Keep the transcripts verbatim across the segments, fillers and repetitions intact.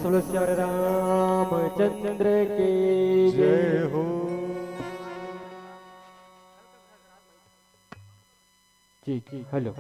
बोलो श्री रामचंद्र की जय हो। जी, हेलो।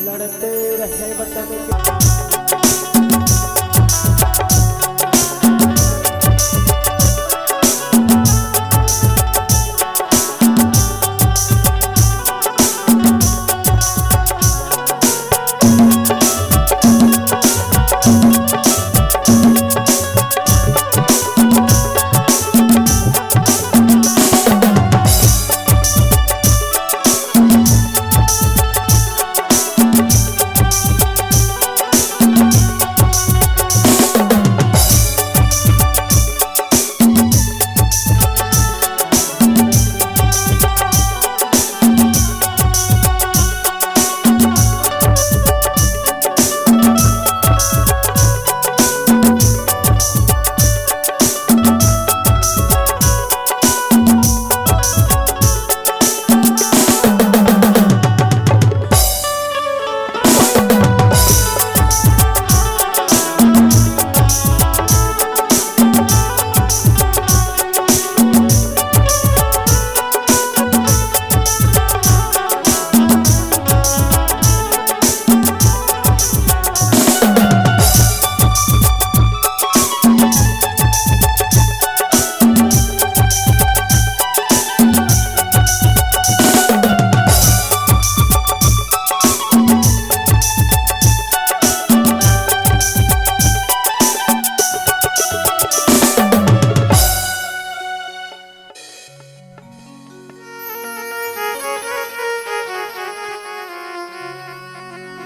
लड़ते रहे वतन के।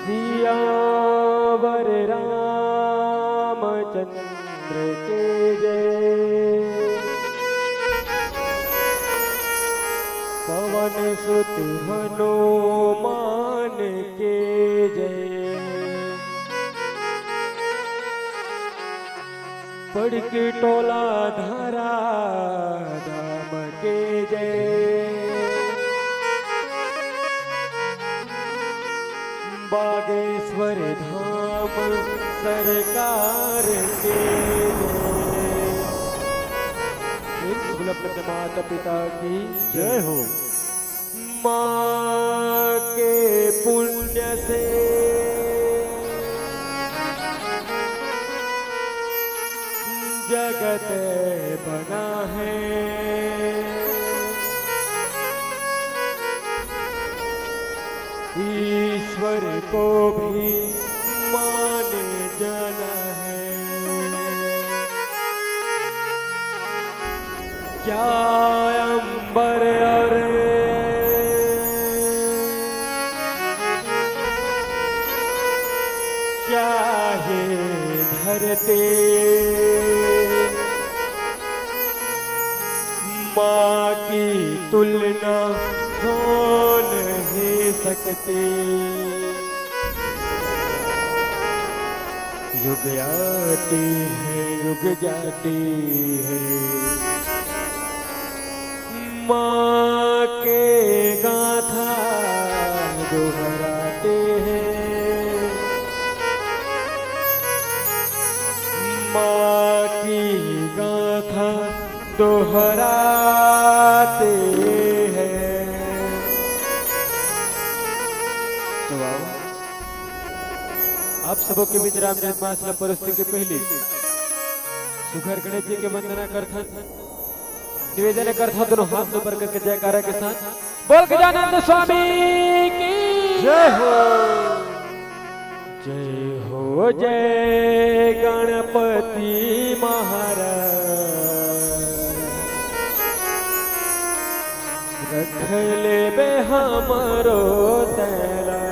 सियावर रामचंद्र के जय, पवन सुत हनुमान के जय। पढ़ के टोला धारा धाम के जय, बागेश्वर धाम सरकार के जय। एक सुलभ माता पिता की जय हो। माँ के पुण्य से जगत बना है, ईश्वर को भी माने जाना है। क्या अंबर और क्या ये धरती, माँ की तुलना हो नहीं सकती। युग आती है, युग जाती है, माँ के गाथा दोहराते हैं, माँ की गाथा दोहराते हैं। तो आओ, आप सबो के बीच रामचरित मानस ला परोसे के पहली सुघर गणेश जी के वंदना करथन, निवेदन करथन, दोनों हाथ ऊपर करके जयकारा के साथ बोल गजानंद स्वामी की जय हो। जय हो, जय गणपति महाराज, रख लेबे हमरो तैला।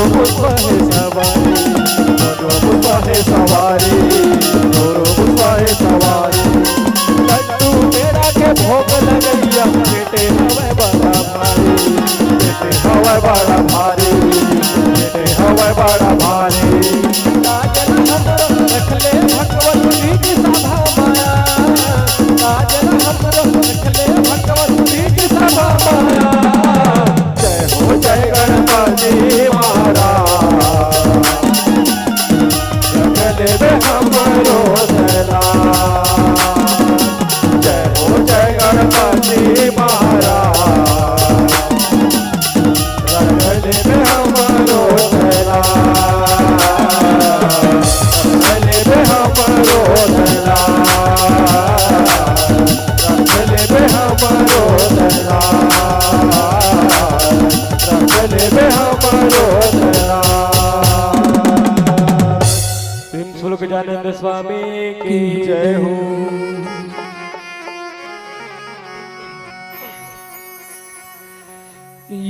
पुष्प हे सवारी, मोरो पुष्प हे सवारी, मोरो पुष्प हे सवारी। लड्डू पेड़ा के भोग लगइया, पेटे हवय बड़ा भारी, पेटे हवय बड़ा भारी, पेटे हवय बड़ा भारी। काजल हमरो रखले भगवती की सभा माया, काजल हमरो रखले भगवती की सभा माया। जय हो जय गणपति महाराज, रख लेबे हमरो सलाम। जय हो जय गणपति महाराज, रख लेबे हमरो सलाम। रख लेबे हमरो सलाम। रख लेबे हमरो सलाम। रख लेबे हमरो सलाम। प्रेम से बोलो गजानंद स्वामी की जय हो।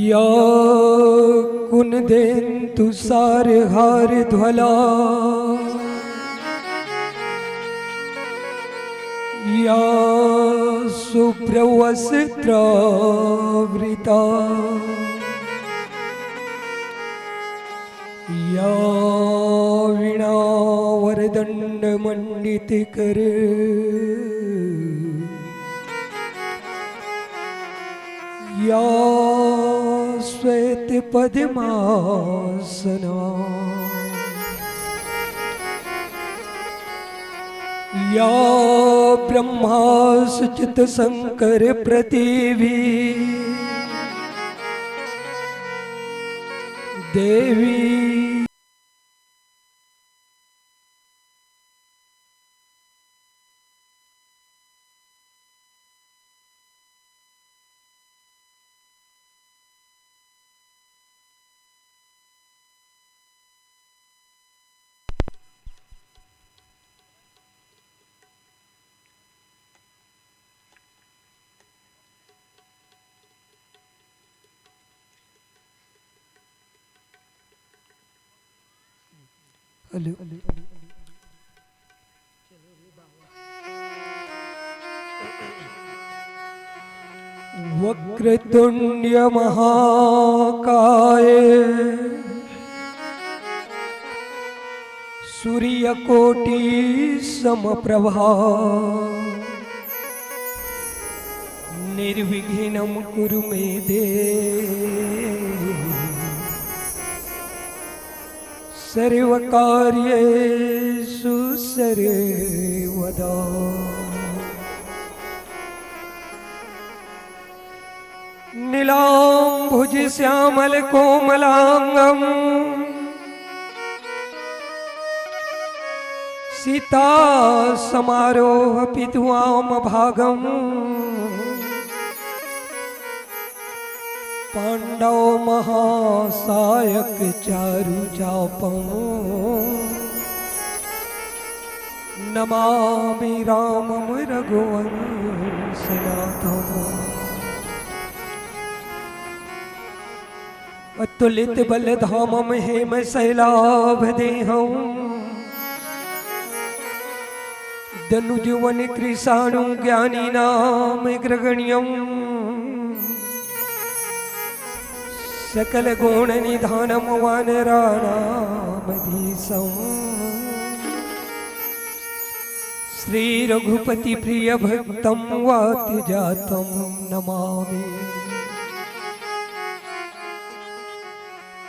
या कुंदेंदु सारहार ध्वला, या शुभ्रवस्त्रावृता, या वीणावरदंड मंडित कर, या श्वेत पद्मासना, या ब्रह्मा सचित शंकर प्रतिवी देवी। हेलो। वक्रतुंड महाकाय सूर्यकोटि समप्रभा, निर्विघ्नं कुरु मे देव, सर्वकार्येषु सर्वदा। नीलाम्बुज श्यामल कोमलांगम, सीता समारोह पितुआम भागम, पांडव महासायक चारु चापम, नमामि रामम रघुवंशनाथम। अतुलित बल धामम हेम शैलाभ देहम, दनुज वन कृशाणु ज्ञानी नाम ग्रगण्यम, सकल गुण निधानम वानराणाम धीशम। श्री रघुपति प्रिय भक्तम वात जातम नमामि।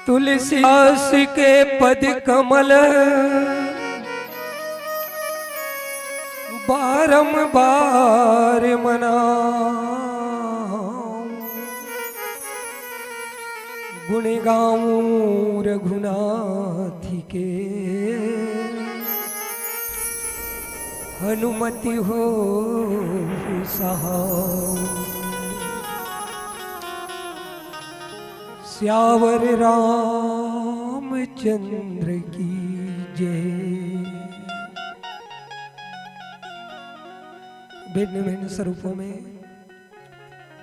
तुलसीदास के पद कमल बारंबार मनाऊं, गुण गाऊं रघुनाथ के हनुमति हो सहाऊ। सियावर रामचंद्र की जय। भिन्न भिन्न स्वरूपों में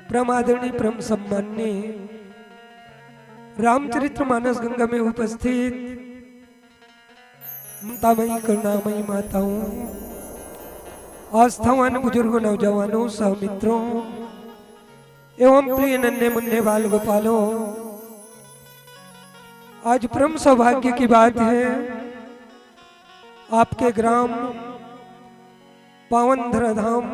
परम आदरणीय, परम सम्माननीय रामचरित्र मानस गंगा में उपस्थित ममतामयी करुणामयी माताओं, आस्थावान बुजुर्गों, नौजवानों, सह मित्रों एवं प्रिय नन्हे मुन्ने बाल गोपालों, आज परम सौभाग्य की बात है, आपके ग्राम पावन धराधाम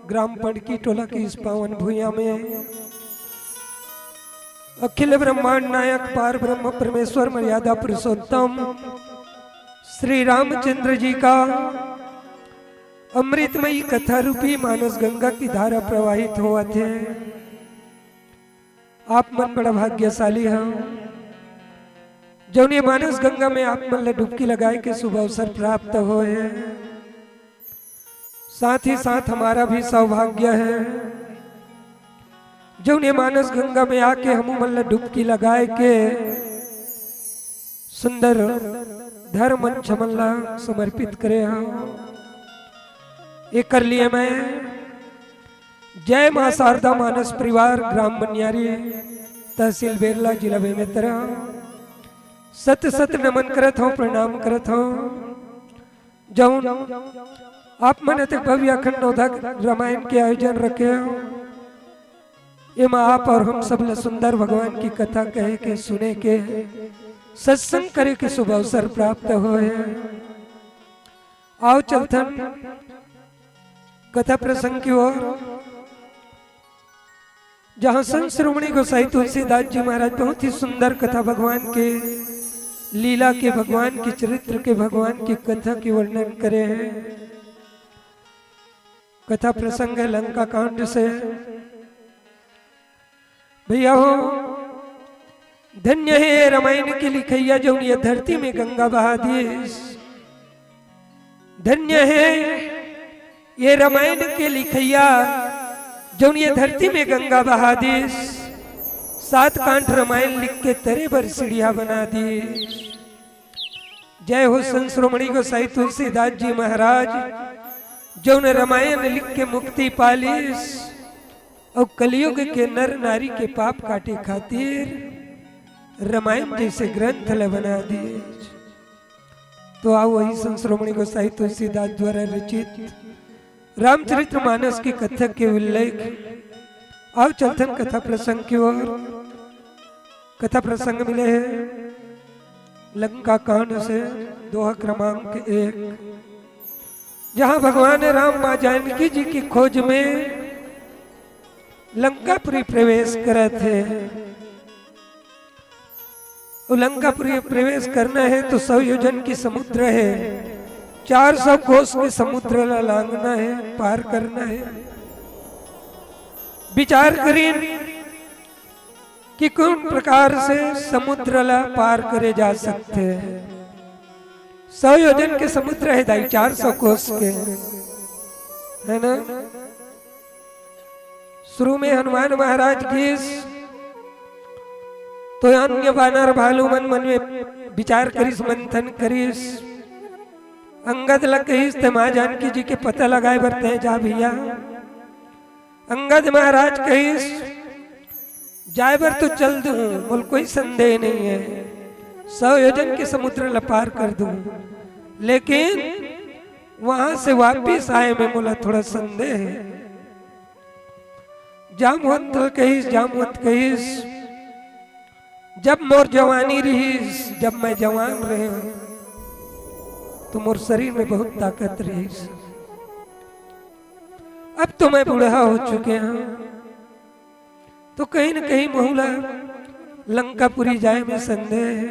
ग्राम पड़की टोला की इस पावन भुइयां में अखिल ब्रह्मांड नायक पार ब्रह्म परमेश्वर मर्यादा पुरुषोत्तम श्री रामचंद्र जी का अमृतमयी कथा रूपी मानस गंगा की धारा प्रवाहित होवत हे। आप मन बड़ा भाग्यशाली हव, जौन ये मानस गंगा में आप मन ला डुबकी लगाए के शुभ अवसर प्राप्त होए हे। साथ ही साथ हमारा भी सौभाग्य है, जौन ये मानस गंगा में आके हमू मन ला डुबकी लगाए के सुंदर धर्म मंच मन ला समर्पित करे हव। एकर लिए मैं जय माँ शारदा मानस परिवार, ग्राम बनियारी, तहसील बेरला, जिला बेमेतरा, सत सत नमन करत हव, प्रणाम करत हव। जौन आप मन अतेक भव्य अखंड नवधा रामायण के आयोजन रखे हव, एमा आप और हम सब ला सुंदर भगवान की कथा कहे के, सुने के, सत्संग करे के शुभ अवसर प्राप्त होए। आओ चलथन कथा प्रसंग की ओर, जहाँ संत शिरोमणि गोसाई तुलसीदास जी महाराज बहुत ही सुंदर कथा, भगवान के लीला के, भगवान के चरित्र के, भगवान की कथा के वर्णन करे हैं। कथा प्रसंग है लंका कांड से। भैया हो, धन्य हे ये रामायण के लिखइया, जौन ये धरती में गंगा बहा दिस। धन्य हे ये रामायण के लिखइया, जौन ये धरती में गंगा बहा दिस। सात कांड रामायण लिख के तरे बर सीढ़िया बना दिस। जय हो संत शिरोमणि गोसाई तुलसीदास जी महाराज, जौन रामायण लिख के मुक्ति पालिस। अउ कलयुग के नर नारी के पाप काटे खातिर रामायण जैसे ग्रंथ ल बना दिस। तो आओ, वही संत शिरोमणि गोसाई तुलसीदास द्वारा रचित रामचरित्र मानस की कथा के उल्लेख। आओ चलथन कथा प्रसंग की ओर। कथा प्रसंग मिले हे लंका कांड से, दोहा क्रमांक एक, जहाँ भगवान राम माँ जानकी जी की खोज में लंकापुरी प्रवेश करत हे। वो लंकापुरी प्रवेश करना हे तो सौ योजन की समुद्र हे, चार सौ कोस के समुद्र ला लांघना हे, पार करना हे, विचार करिन कि कौन प्रकार से समुद्र ला पार करे जा सकथे। सौ योजन के समुद्र हे दाई, चार सौ कोस के, है ना? शुरू में हनुमान महाराज गिस तो अन्य बानर भालू मन, मन में विचार करिस, मंथन करिस। अंगद ला कहिस, "ते माँ जानकी जी के पता लगाए बर तैं जा भैया।" अंगद महाराज कहिस, "जाए बर तो चल दूँ, मोला कोई संदेह नहीं है, सौ योजन के समुद्र ला पार कर दूँ, लेकिन वहाँ से वापिस आए में मोला थोड़ा संदेह है।" जामवंत कहिस, जामवंत कहिस, "जब मोर जवानी रहिस, जब मैं जवान रहेंव, तो मोर शरीर में बहुत ताकत रहिस। अब तो मैं बूढ़ा हो चुके हंव, तो कहीं न कहीं मोला लंकापुरी जाए में संदेह हे।"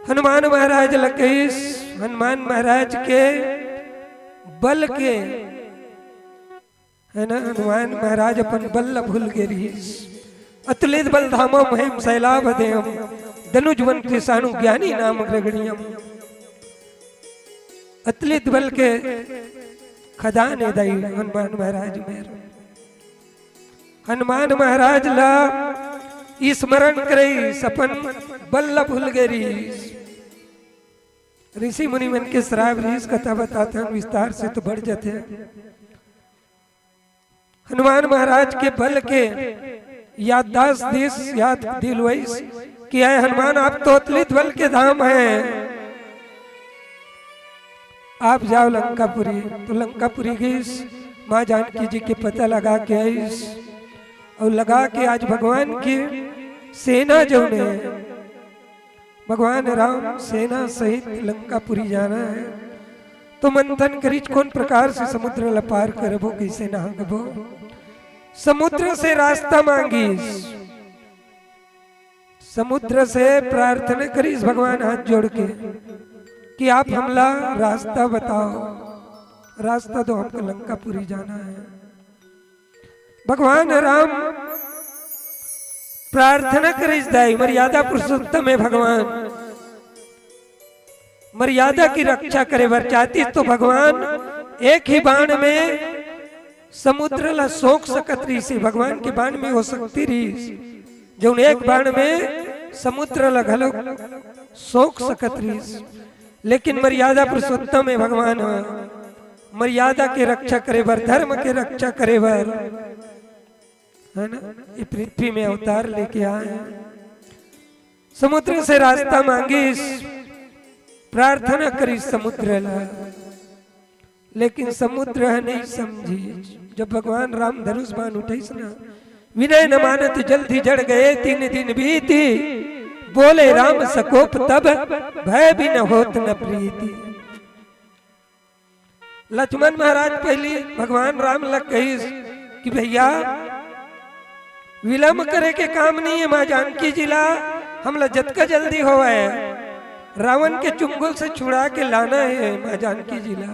हनुमान महाराज ला कहिस, हनुमान महाराज के बल के, है ना, हनुमान महाराज अपन बल ला भूल गे रहिस। "अतुलित बल धामम हेम शैलाभ देहम, दनुज बन कृशाणु ज्ञानी नाम ग्रगणियम।" अतुलित बल के खदान हे दाई हनुमान महाराज में। हनुमान महाराज ला स्मरण करिस, अपन बल ला भूल गे रहिस। ऋषि मुनि मन के श्राप रहिस, कथा बताथन विस्तार से तो बढ़ जाथे। हनुमान महाराज के बल के याददाश्त दिस, याद दिलवाइस कि हे हनुमान, आप तो अतुलित बल के धाम हैं, आप जाव लंकापुरी। तो लंकापुरी गिस, माँ जानकी जी के पता लगा के आइस, अउ लगा के आज भगवान के सेना जउने, भगवान राम सेना सहित लंकापुरी जाना हे। तो मंथन करिस, कोन प्रकार से समुद्र ल पार करबो, कइसे नहागबो। समुद्र से रास्ता मांगिस, समुद्र से प्रार्थना करिस भगवान हाथ जोड़ के कि आप हमला रास्ता बताव, रास्ता दो, हमको लंकापुरी जाना हे। भगवान राम प्रार्थना करिस दाई, मर्यादा पुरुषोत्तम हे भगवान, मर्यादा के रक्षा करे बर चाहतिस तो भगवान एक ही बाण में समुद्र ला सोख सकत रहिस हे। भगवान के बाण में वो शक्ति रहिस, जउन एक बाण में समुद्र ला घलो सोख सकत रहिस। लेकिन मर्यादा पुरुषोत्तम हे भगवान ह, मर्यादा के रक्षा करे बर, धर्म के रक्षा करे बर, हे ना, ये पृथ्वी में अवतार लेके आए हे। समुद्र से रास्ता मांगिस, प्रार्थना करिस समुद्र ला, लेकिन समुद्र ह नहीं समझिस। जब भगवान राम धनुष बाण उठाइस ना, "विनय न मानत जल्दी जड़ गए तीन दिन बीती, बोले राम सकोप तब भय बिन होत न प्रीति।" लक्ष्मण महाराज पहिली भगवान राम ला कहिस कि भैया, विलंब करे के काम नहीं हे, माँ जानकी जी ला हमला जतका जल्दी होवय, रावण के चुंगल से छुड़ा के लाना हे माँ जानकी जी ला।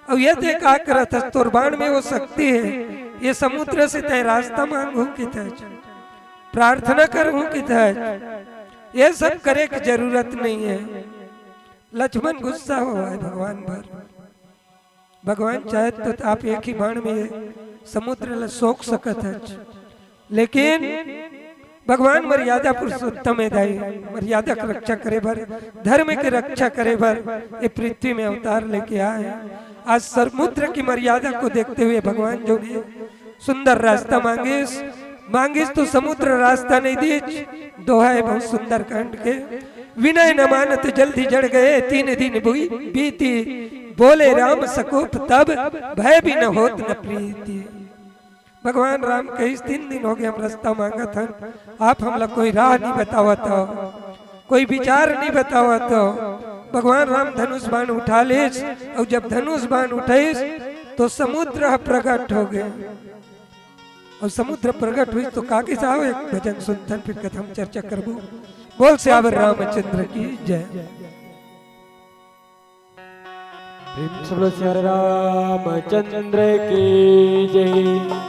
अउ ये तैं का करत हस, तोर बाण में वो शक्ति हे, ये समुद्र से तैं रास्ता मांगहूं कहिथस, प्रार्थना करहूं कहिथस, ये सब करे के जरूरत नहीं हे। लक्ष्मण गुस्सा होवय भगवान बर। भगवान चाहत तो आप एक ही बाण में समुद्र ला सोख सकत हच, लेकिन भगवान मर्यादा पुरुषोत्तम हे दाई, मर्यादा के रक्षा करे बर, धर्म के रक्षा करे बर ये पृथ्वी में अवतार लेके आए। आज समुद्र की मर्यादा को देखते हुए भगवान जो भी सुंदर रास्ता मांगिस, मांगिस तो समुद्र रास्ता नहीं दीच। दोहा हे बहुत सुंदर कांड के, "विनय न मानत जल्दी जड़ गए, तीन दिन बुई बीती, बोले राम सकोप तब, भय बिन होत न प्रीति।" भगवान राम कहिस, "तीन दिन होगे हम रास्ता मांगत हन, आप हमला कोई राह नहीं बतावत हो, कोई विचार नहीं बतावत हो।" भगवान राम धनुष बाण उठा लेस, अउ जब धनुष बाण उठाइस तो समुद्र ह प्रगट होगे। अउ समुद्र प्रगट होइस तो का कहिस, आओ एक भजन सुनथन, फिर कथा म चर्चा करबो। बोल सियावर रामचंद्र की जय। प्रेम से बोलो सियावर रामचंद्र की जय।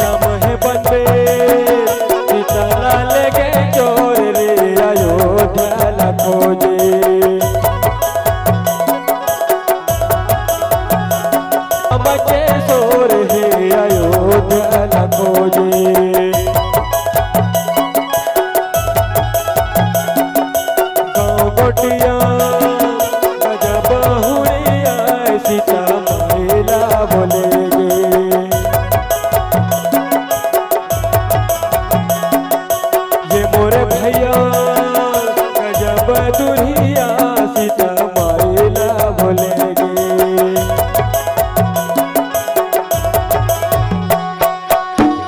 राम हे बंदे, सीता ला लेगे चोर रे, अयोध्या ला खोजे। राम के शोर हे, अयोध्या ला खोजे। गाँव गोटिया गजब हुड़िया, सीता माई ला बोलेगे। ये मोरे भैया गजब दुरिया, सीता माई ला बोलेगे।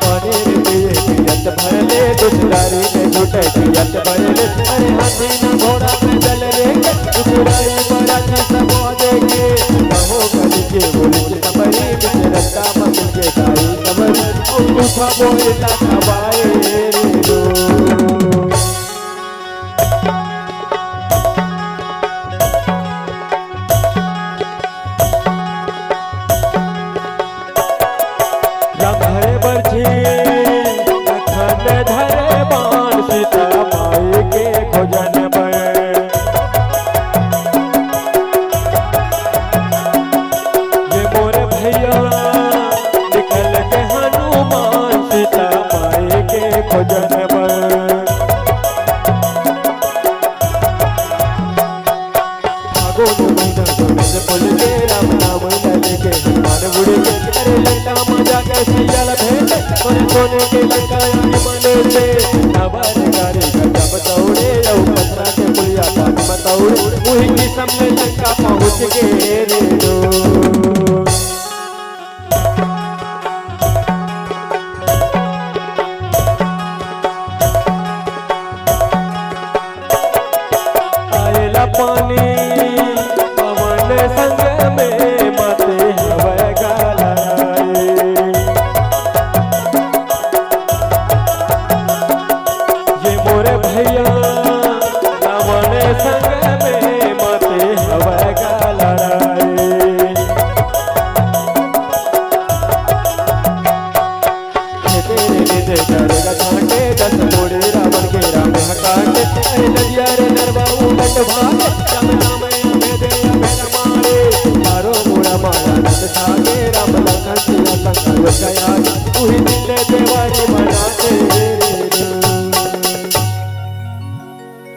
पानी रे पिए पियत भरले, दुसरारी में घुटे पियत भरले। अरे हाथी ना घोड़ा में चल रे, दुसरारी बराती सब देखे। कहो करी के बोली के सबरी, बिच रस्ता में मिल के दाई सबरी। ओ तू खबो इतना खबाए रे लो। सोने के लंका यानी मने से, हवार गाड़ी का जब दौड़े, अउ पथरा के पुलिया पानी में दौड़े, उही किसम ले लंका पहुँच गे रे डोर। आएला पानी पवन संग में, माते हवय गा लड़ाए। ये मोरे भैया रावण संग में, माते हवय गा लड़ाए। खेते रे निजे जरगा छांटे, दस कोड़े रावण के राम ह काटे। अरे नदिया रे नरवा उलट भागे, राम राम आवे दे अबेर मारे। चारों मुड़ा माया नंद छागे, राम लखन सिया संग अयोध्या आगे। उही दिन ले देवारी मनाथे रे।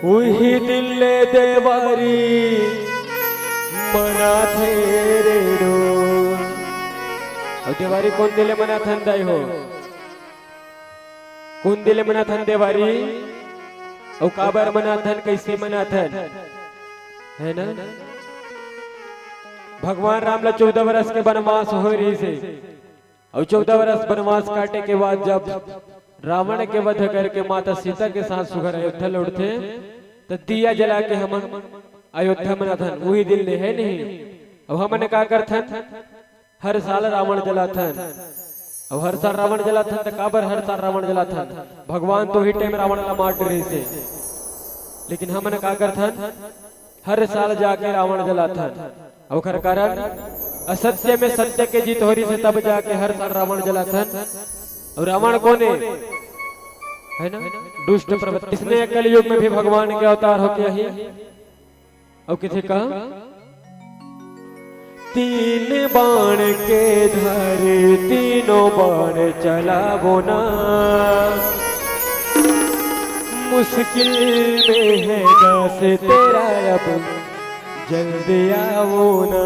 उही दिन ले देवारी मनाथे रे डोर। अउ देवारी कोन दिन ले मनाथन दाई हो? कोन दिन ले मनाथन देवारी? अउ काबर मनाथन, कइसे मनाथन? है ना? भगवान राम ला चौदह बरस के बनवास होय रहिस हे। अउ चौदह बरस बनवास काटे के बाद जब रावण के वध करके माता सीता के साथ सुघर अयोध्या लौटथे, त दिया जला के हमन अयोध्या मनाथन, उही दिन ले, है नहीं? अब हमन का करथन? हर साल रावण जलाथन। अब हर साल रावण जलाथन, त काबर हर साल रावण जलाथन? भगवान तो उही टाइम रावण ला मार डरे से, लेकिन हमन का करथन? हर साल जाके रावण जलाथन। अउ ओकर कारण असत्य में सत्य के जीत हो रहिस हे, तब जाके हर साल रावण जलाथन। अउ रावण कोन हे? है ना? दुष्ट प्रवृत्ति। इसने कलयुग में भी भगवान के अवतार होके आही। अउ किसे कहा? तीन बाण के धारे तीनों बाण चलावो ना, मुश्किल में है दास तेरा अब जल्दी आवो ना।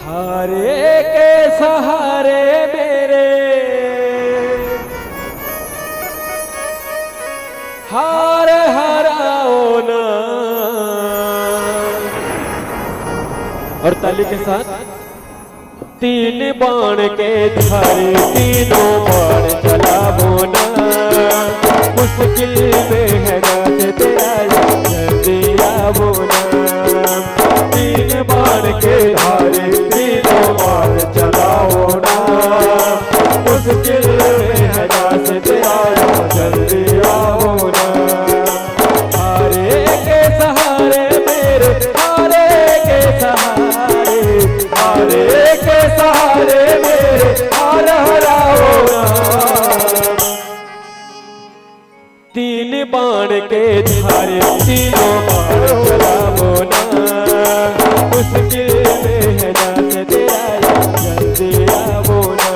हारे के सहारे मेरे हार हराओ ना। और ताली के साथ। तीन बाण के धारे तीनों बाण चलावो ना, मुश्किल में है दास तेरा जल्दी आवो ना। तीन बाण के धारे तीनों बाण चलावो ना, मुश्किल में है दास तेरा जल्दी आवो ना। हारे के सहारे मेरे, हारे के सहारे, हारे के सहारे मेरे हार हराओ ना। तीन बाण के धारे तीनों बाण चलावो ना, मुश्किल में है दास तेरा जल्दी आवो ना।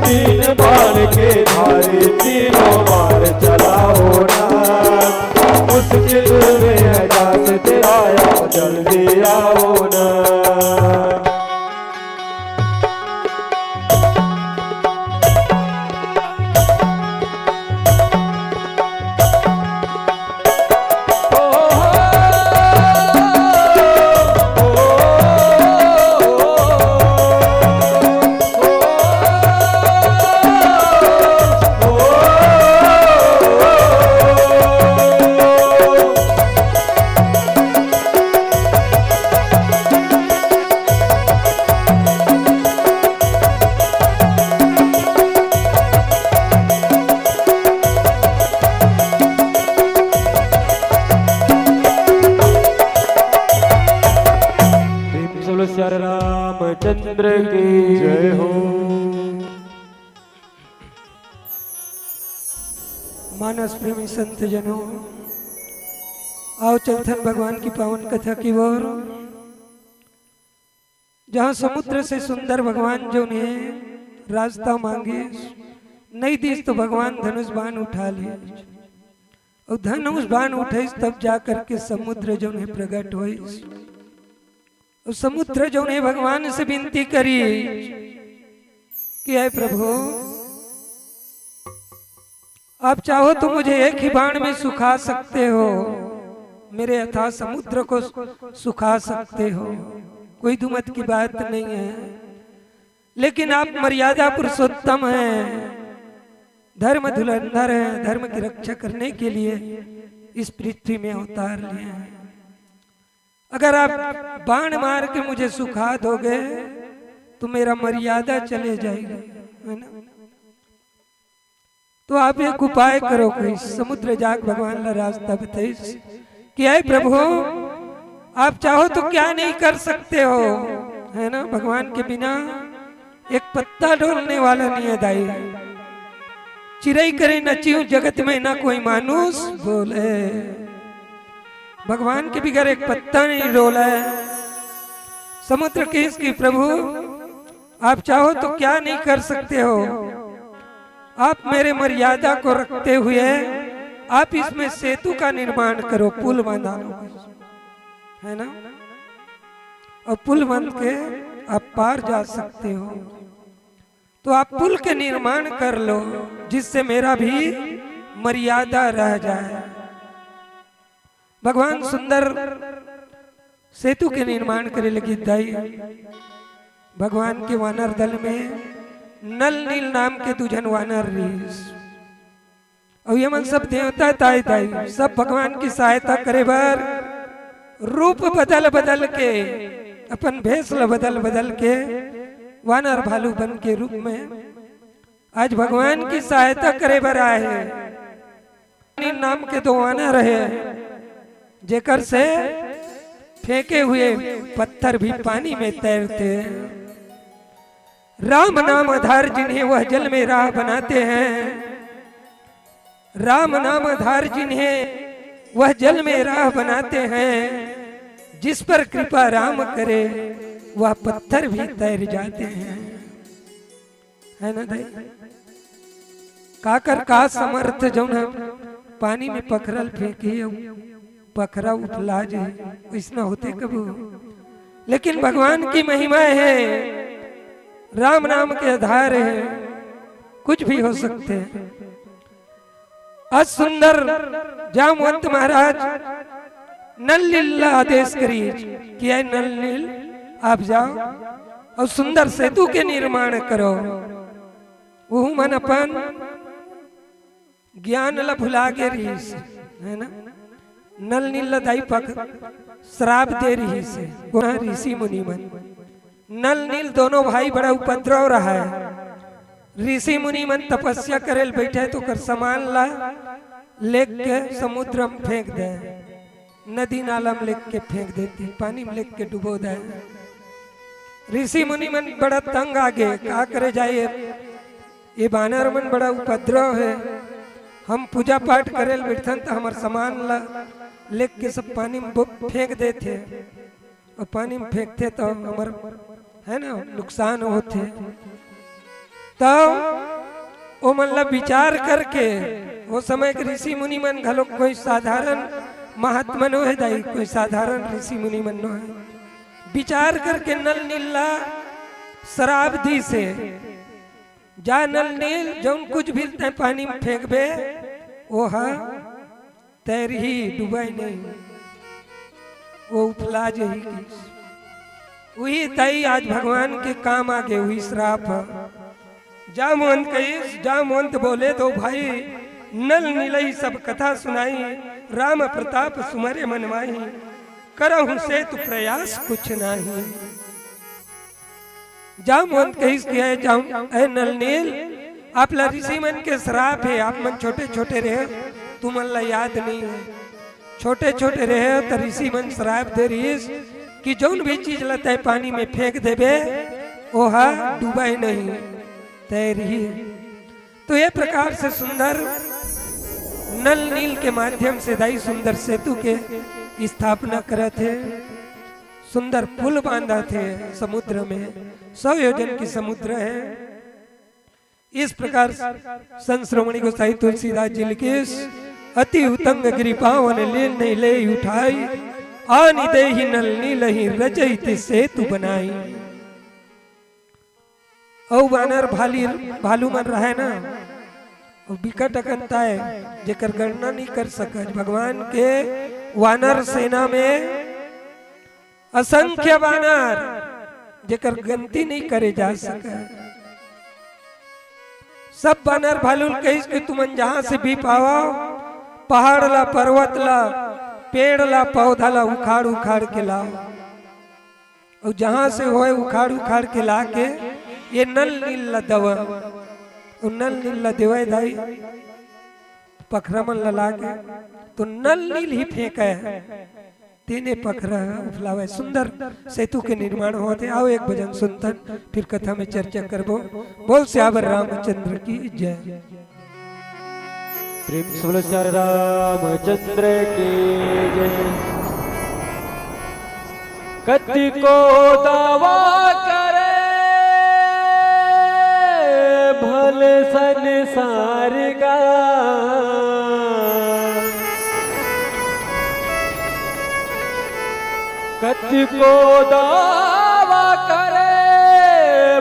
तीन बाण के धारे तीनों बाण चलावो ना, मुश्किल में है दास तेरा जल्दी आवो ना। प्रेम से बोलो सिया रामचंद्र की जय हो। मानस प्रेमी संत जनों, आओ चलथन भगवान की पावन कथा की ओर। जहाँ समुद्र से सुंदर भगवान जौन हे रास्ता मांगे, नइ दिस तो भगवान धनुष बाण उठा ले, अउ धनुष बाण उठाइस तब जा करके समुद्र जौन हे प्रगट होइस। अउ समुद्र जौन हे भगवान से विनती करिस कि हे प्रभु, आप चाहो तो मुझे एक ही बाण में सुखा सकते हो, मेरे अथाह समुद्र को सुखा सकते हो, कोई दुमत की बात नहीं है। लेकिन आप मर्यादा पुरुषोत्तम हैं, धर्म धुरंधर हैं, धर्म की रक्षा करने के लिए इस पृथ्वी में अवतार लिए हैं। अगर आप बाण मार के मुझे सुखा दोगे तो मेरा मर्यादा चले जाएगी, है ना? तो आप एक उपाय करो, कोई समुद्र जाके भगवान ला रास्ता बताइस कि हे प्रभु, आप चाहो तो क्या नहीं कर सकते हो, है ना? भगवान के बिना एक पत्ता डोलने वाला नहीं है दाई। चिरई करे नचिउ जगत में, ना कोई मानुष बोले। भगवान के बिगर एक पत्ता नहीं डोले। समुद्र कहिस कि प्रभु, आप चाहो तो क्या नहीं कर सकते हो, आप मेरे मर्यादा को रखते हुए आप इसमें सेतु का निर्माण करो, पुल बना लो, है ना? और पुल बन के आप पार जा सकते हो। तो आप पुल के निर्माण कर लो, जिससे मेरा भी मर्यादा रह जाए। भगवान सुंदर सेतु के निर्माण करे लगिस दाई। भगवान के वानर दल में नल नील नाम के दू झन वानर रहिस। अउ ये मन सब देवता ताई ताई, सब भगवान की सहायता करे बर रूप बदल बदल के, अपन भेष ल बदल बदल के, वानर भालू बन के रूप में आज भगवान की सहायता करे बर आए हैं। नाम के दो वानर हे, जेकर से फेंके हुए पत्थर भी पानी में तैरते हैं। राम नाम आधार जिन्हें, वह जल में राह बनाते हैं। राम नाम आधार जिन्हें, वह जल में राह बनाते हैं। जिस पर कृपा राम करे, वह पत्थर भी तैर जाते हैं। है ना दाई? काकर का समर्थ, जौन ह पानी में पखरा ल फेंकही अउ पखरा उफला जाही, वइसना होथे कभू? लेकिन भगवान की महिमा हे, राम नाम के आधार हे, कुछ भी हो सकथे। अस सुंदर जामवंत महाराज नल नील ला आदेश करिस कि हे नल नील, आप जाव अउ सुंदर सेतु के निर्माण करव। उहू मन अपन ज्ञान ला भुला गे रहिस, है ना? नल नील ला दाई पख श्राप दे रहिस हे, कोन ह? ऋषि मुनि मन। नल नील दोनों भाई बड़ा उपद्रव रहय। ऋषि मुनि मन तपस्या करे ल बइठे त ओकर समान ला लेग के समुद्र म फेंक दे, नदी नाला म लेग के फेंक देथे, पानी म लेग के डुबो दे। ऋषि मुनि मन बड़ा तंग आ गे, का करे जाए, ये बानर मन बड़ा उपद्रव हे। हम पूजा पाठ करे ल बइठथन त हमर समान ला लेग के सब पानी म बो-, फेंक देथे। अउ पानी म फेंकथे त हमर, है ना, नुकसान होथे। त ओमन ला विचार करके, ओ समय के ऋषि मुनि मन घलो कोई साधारण महात्मा नो हे दाई, कोई साधारण ऋषि मुनि मन नो हे। विचार करके नल नील ला श्राप दिस हे, जा नल नील, जौन कुछ भी तैं पानी म फेंकबे, ओ ह तैरही, डूबय नहीं, ओ उफला जही कहिस। उही दाई आज भगवान के काम आ गे, उही श्राप ह। जामवंत कहिस, जामवंत बोले, दो भाई नल नीलई सब कथा सुनाई, राम प्रताप सुमरे मन माही, करहु सेतु प्रयास कुछ नाही। जामवंत कहिस कि हे जाम, हे नल नील, आप ला ऋषि मन के श्राप हे, आप मन छोटे-छोटे रहे, तुमन ला याद नहीं हे। छोटे-छोटे रहे त ऋषि मन श्राप दे रहिस कि जौन भी चीज ला तैं पानी में फेंक देबे, ओहा डूबय नहीं, तैरही। तो ये प्रकार से सुंदर नल नील के माध्यम से दाई सुंदर सेतु के स्थापना करत हे, सुंदर पुल बांधत हे समुद्र में, सौ योजन की समुद्र हे। इस प्रकार संत शिरोमणि गोसाई तुलसीदास जी लिखिस, अति उतंग गिरि पावन लीन्ह लीन्ह उठाई, आनि देहि नल नीलहि रचहित सेतु बनाई। अउ वानर भाली, भालू मन रहय ना, अउ बिकट अकन ताय, जेकर गणना नइ कर सकस। भगवान के वानर सेना में असंख्य वानर, जेकर गनती नइ करे जा सकय। सब वानर भालू ल कहिस कि तुमन जहां से भी पावव, पहाड़ ला, पर्वत ला, पेड़ ला, पौधा ला उखाड़ उखाड़ के लाव। अउ जहां से होय उखाड़ उखाड़ के लाके ये नल नील ला दवा। अउ नल नील ला देवय दाई, पखरा मन ला लाके, तो नल नील ही फेंकय। तेने पखरा उफलावय। सुंदर सेतु के निर्माण होवत हे। आओ एक भजन सुनथन, फिर कथा में चर्चा करबो। बोल सियावर रामचंद्र की जय। प्रेम से बोलो सियावर रामचंद्र की जय। कतिको दावा करे भले संसार का, कतिको दावा करे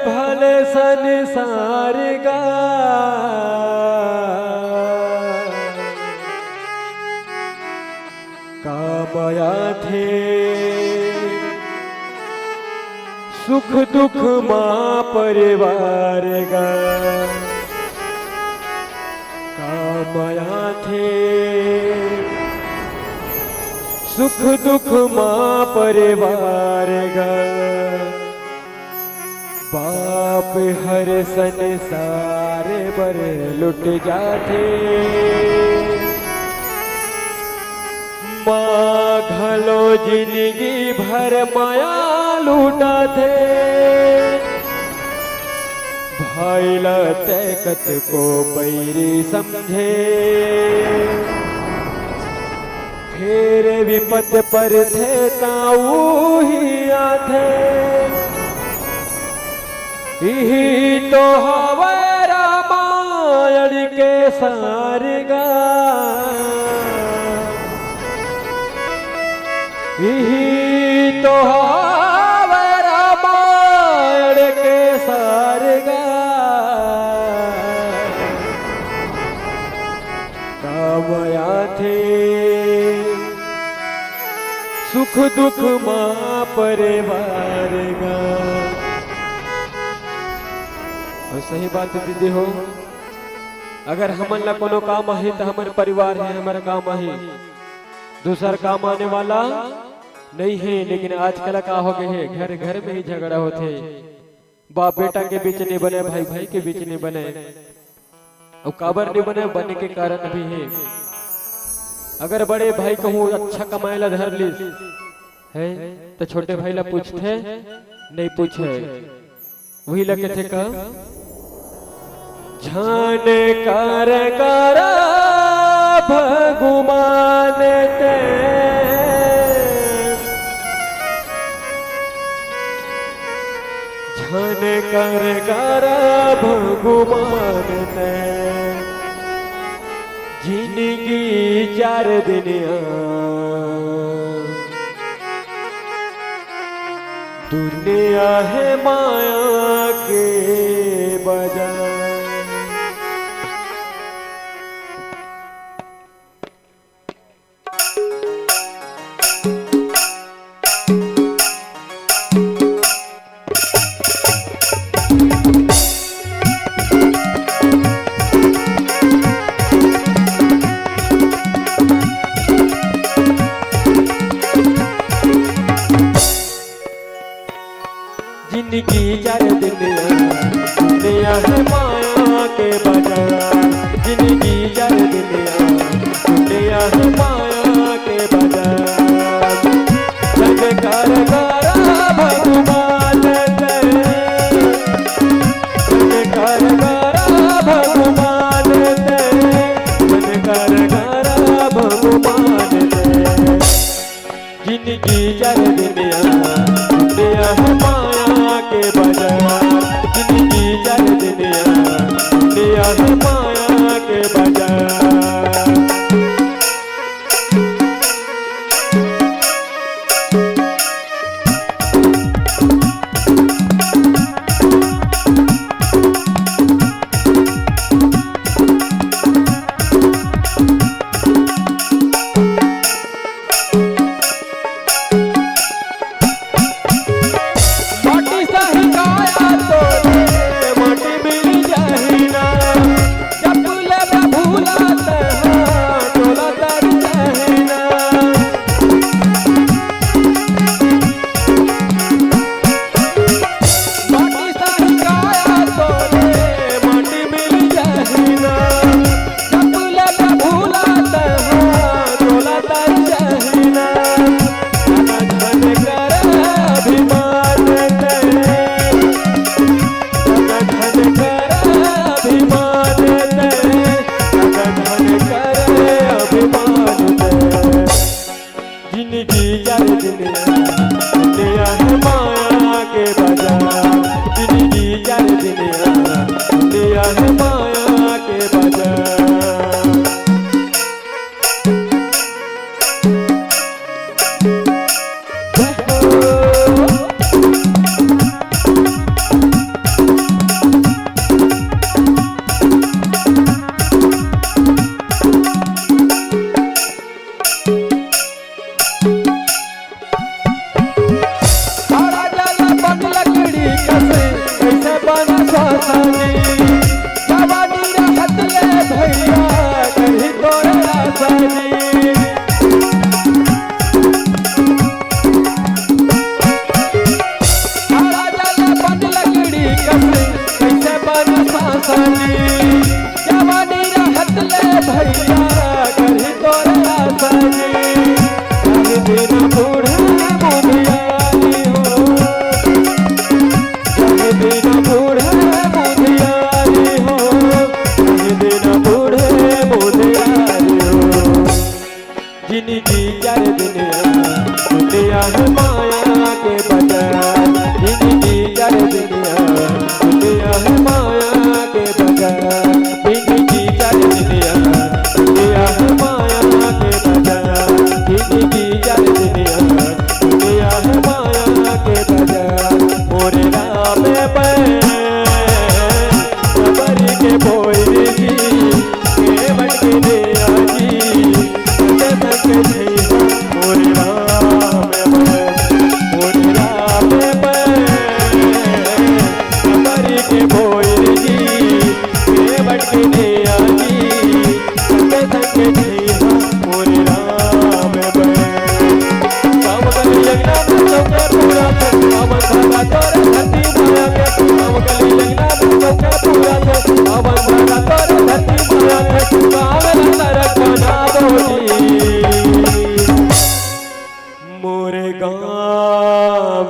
भले संसार का। काम आथे सुख दुख मा परिवार गा। काम आथे सुख दुख मा परिवार गा। बाप हर संसार बर लुट जाथे, माँ घलो जिनगी भर माया लुटाथे। भाई ला तै कतको बैरी समझे, फेर विपत परथे ता उही आथे। इही तो हवय रामायण के सार गा। इही तो हवय रामायण के सार गा। काम आथे सुख दुख मा परिवार गा। अउ सही बात दीदी हो, अगर हमन ला कोनो काम आही त हमर परिवार हे, हमर काम आही, दूसर काम आने वाला नइ हे। लेकिन आजकल का हो गे हे, घर घर में ही झगड़ा होथे, बाप बेटा के बीच नइ बने, भाई भाई के बीच नइ बने। अउ काबर नइ बने, बने के कारण भी हे। अगर बड़े भाई कहूँ अच्छा कमाए ला धर लिस हे, त छोटे भाई ला पूछथे, नइ पूछे। उही ला कथे का, झन कर कर भगवान ते, झन कर कर भगवान ते, जिनगी चार दिन आ, दुनिया हे माया के बाजार। जिनगी चार दिन आ, दुनिया हे माया के बाजार। जिनगी चार दिन आ, दुनिया हे माया के बाजार। झन कर कर भगवान ते, झन कर कर भगवान ते, झन कर कर भगवान ते। जिनगी चार दिन आ, दुनिया हे माया के बाजार। जिनगी चार दिन आ, दुनिया हे माया के बाजार।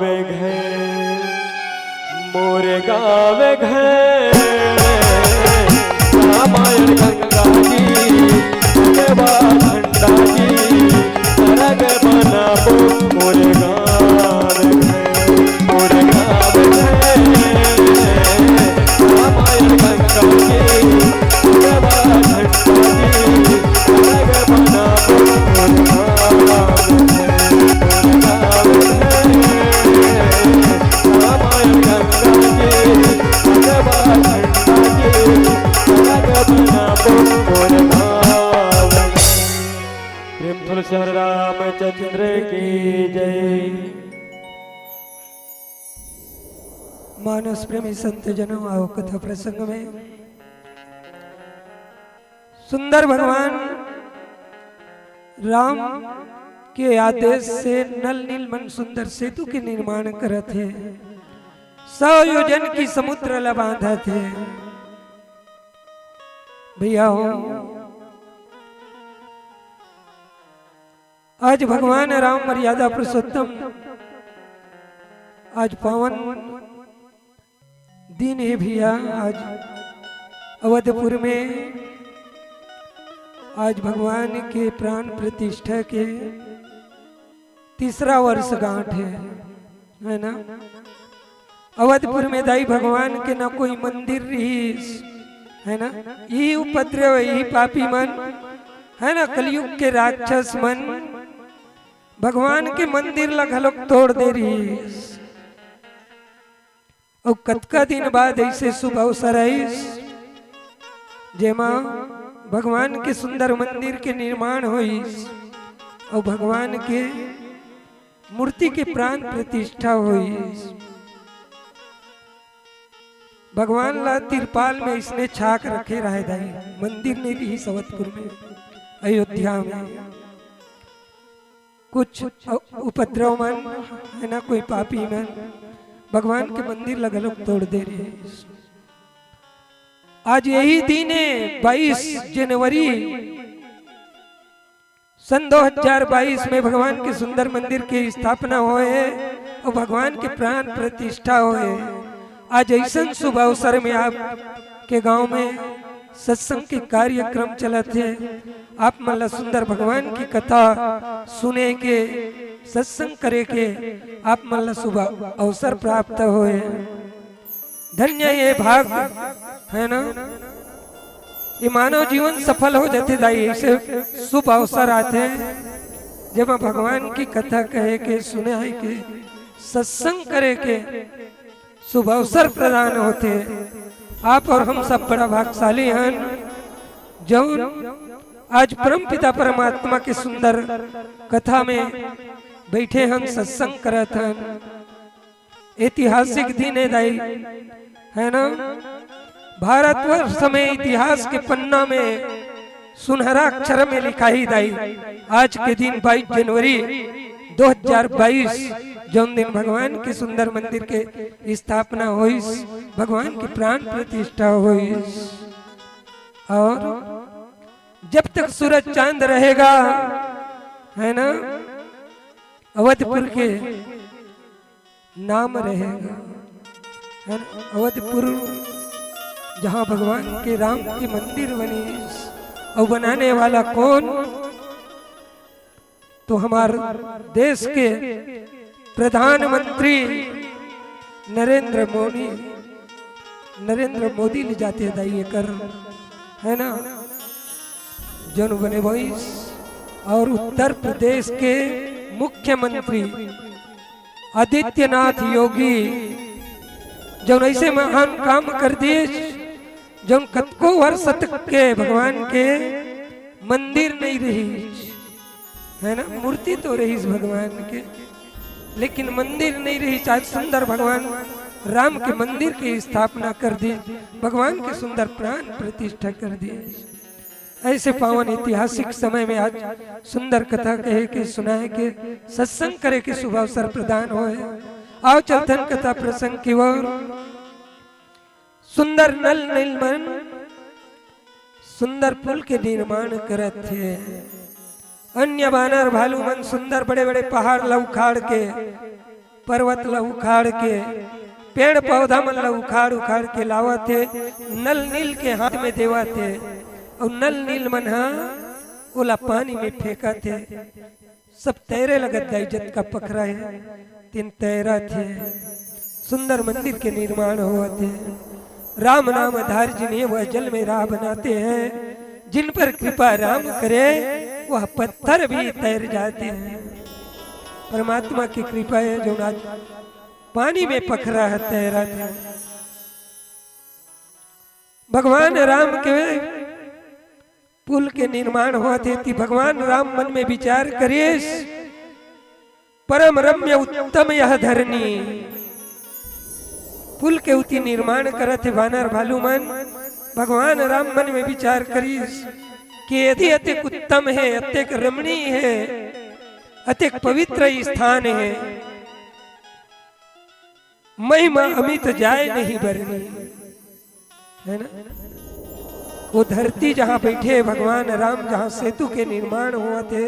घर, मोर गाँव घर, रामायण गंगा जी, भगवा झंडा जी, सरग बनाबो मोर गाँव घर, मोर गाँव घर, रामायण गंगा जी, भगवा झंडा जी, सरग बनाबो मोर गाँव घर। प्रेम तुलसी रामचंद्र की जय। मानस प्रेमी संत जनों, आओ कथा प्रसंग में सुंदर भगवान राम के आदेश से नल नील मन सुंदर सेतु के निर्माण करत हे, सौ योजन की समुद्र ला बांधत हे। भैया हो, आज भगवान राम मर्यादा पुरुषोत्तम, आज पावन दिन हे भैया। आज अवधपुर में आज भगवान के प्राण प्रतिष्ठा के तीसरा वर्षगांठ हे, है ना? अवधपुर में दाई भगवान के ना कोई मंदिर रहिस, है ना? यही उपद्रव, यही पापी मन, है ना, कलयुग के राक्षस मन भगवान के मंदिर ला घलोक तोड़ दे रहिस। अउ कतका दिन बाद ऐसे शुभ अवसर आइस, जेमा भगवान के सुंदर मंदिर के निर्माण होइस अउ भगवान के मूर्ति के प्राण प्रतिष्ठा होइस। भगवान ला तिरपाल में इसने छाक रखे रहे दाई, मंदिर नहीं रहिस अवधपुर में, अयोध्या में। कुछ अ-, उपद्रव मन, है ना, कोई पापी मन भगवान के मंदिर ला घलोक तोड़ दे रहे। आज यही दिन हे, बाईस जनवरी सन दो हज़ार बाईस में भगवान के सुंदर मंदिर के स्थापना होए हे अउ भगवान के प्राण प्रतिष्ठा होए हे। आज ऐसन शुभ अवसर में आप के गांव में सत्संग के कार्यक्रम चलत हे। आप मन ला सुंदर भगवान की कथा सुने के, सत्संग करे के आप मन ला शुभ अवसर प्राप्त होए। धन्य ये भाग, है ना? ये मानव जीवन सफल हो जाथे दाई, ऐसे शुभ अवसर आथे, जेमा भगवान की कथा कहे के, सुने के, सत्संग करे के शुभ अवसर प्रदान होथे। आप और हम सब बड़ा भागशाली हन, जौन आज परम पिता परमात्मा के सुंदर कथा में बैठे हन, सत्संग करत हन। ऐतिहासिक दिन हे दाई, है ना? भारतवर्ष में इतिहास के पन्ना में सुनहरा अक्षर में लिखाही दाई, आज के दिन बाईस जनवरी दो हज़ार बाईस, जौन दिन भगवान के सुंदर मंदिर के स्थापना होइस, भगवान की प्राण प्रतिष्ठा होइस। और जब तक सूरज चांद रहेगा, है ना, अवधपुर के नाम रहेगा, है ना? अवधपुर, जहाँ भगवान के राम के मंदिर बनिस, अउ बनाने वाला कौन? तो हमार देश के प्रधानमंत्री नरेंद्र मोदी, नरेंद्र मोदी ले जाते दाई एकर, है ना, जौन बने भइस। और उत्तर प्रदेश के मुख्यमंत्री आदित्यनाथ योगी जौन ऐसे महान काम कर दिस, जौन कतको वर्ष तक के भगवान के मंदिर नहीं रहिस, है ना, मूर्ति तो रहिस भगवान के, लेकिन मंदिर नहीं रहिस। आज सुंदर भगवान राम के मंदिर की स्थापना कर दिस, भगवान के सुंदर प्राण प्रतिष्ठा कर दिस। ऐसे पावन ऐतिहासिक समय में आज सुंदर कथा कहे के, सुनाए के, सत्संग करे के शुभ अवसर प्रदान होए। आओ चलथन कथा प्रसंग की ओर। सुंदर नल नील मन सुंदर पुल के निर्माण करत हे। अन्य बानर भालू मन सुंदर बड़े-बड़े पहाड़ ला उखाड़ के पर्वत ला उखाड़ के, पेड़ पौधा मन ला उखाड़ उखाड़ के लावत हे, नल नील के हाथ में देवत हे, अउ नल नील मन ह ओला पानी में फेंकत हे। सब तैरे लगत दाई, जतका पखरा हे, तेन तैरत हे। सुंदर मंदिर के निर्माण होवत हे। राम नाम आधार जिन्हें, वह जल में राह बनाते हैं। जिन पर कृपा राम करे, वह पत्थर भी तैर जाते हैं। परमात्मा की कृपा हे, जो आज पानी में पखरा हे, तैरत हे। भगवान राम के पुल के निर्माण होवत हे, ती भगवान राम मन में विचार करिस, "परम रम्य उत्तम यह धरनी।" पुल के उती निर्माण करत हे वानर भालू मन। भगवान राम मन में विचार करिस कि यदि अतेक उत्तम हे, अतेक रमणीय हे, अतेक पवित्र स्थान हे, महिमा अमित जाय नहीं बरनी, हे ना? वो धरती जहाँ बैठे हे भगवान राम, जहाँ सेतु के निर्माण होवत हे,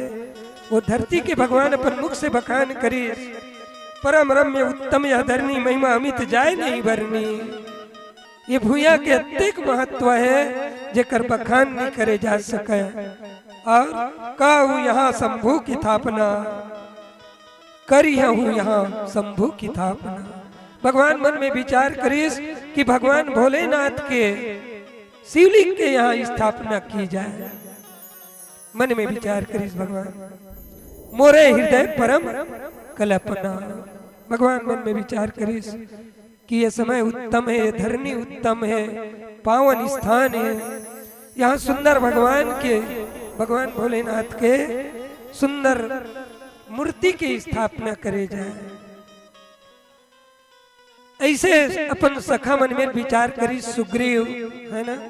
वो धरती के भगवान अपन मुख से बखान करिस, "परम रम्य उत्तम यह धरनी, महिमा अमित जाय नहीं बरनी।" ये भुइयां के अतेक महत्व हे, जेकर बखान नहीं करे जा सके। अउ कहूँ यहाँ शंभू की थापना, करिहूँ यहाँ शंभू की थापना। भगवान मन में विचार करिस कि भगवान भोलेनाथ के शिवलिंग के यहाँ स्थापना की जाय। मन में विचार करिस भगवान, "मोरे हृदय परम कल्पना।" भगवान मन में विचार करिस कि ये समय उत्तम हे, ये धरनी उत्तम हे, पावन स्थान हे, यहाँ सुंदर भगवान के, भगवान भोलेनाथ के सुंदर मूर्ति के स्थापना करे जाय। अइसे अपन सखा मन में विचार करिस सुग्रीव, हे ना?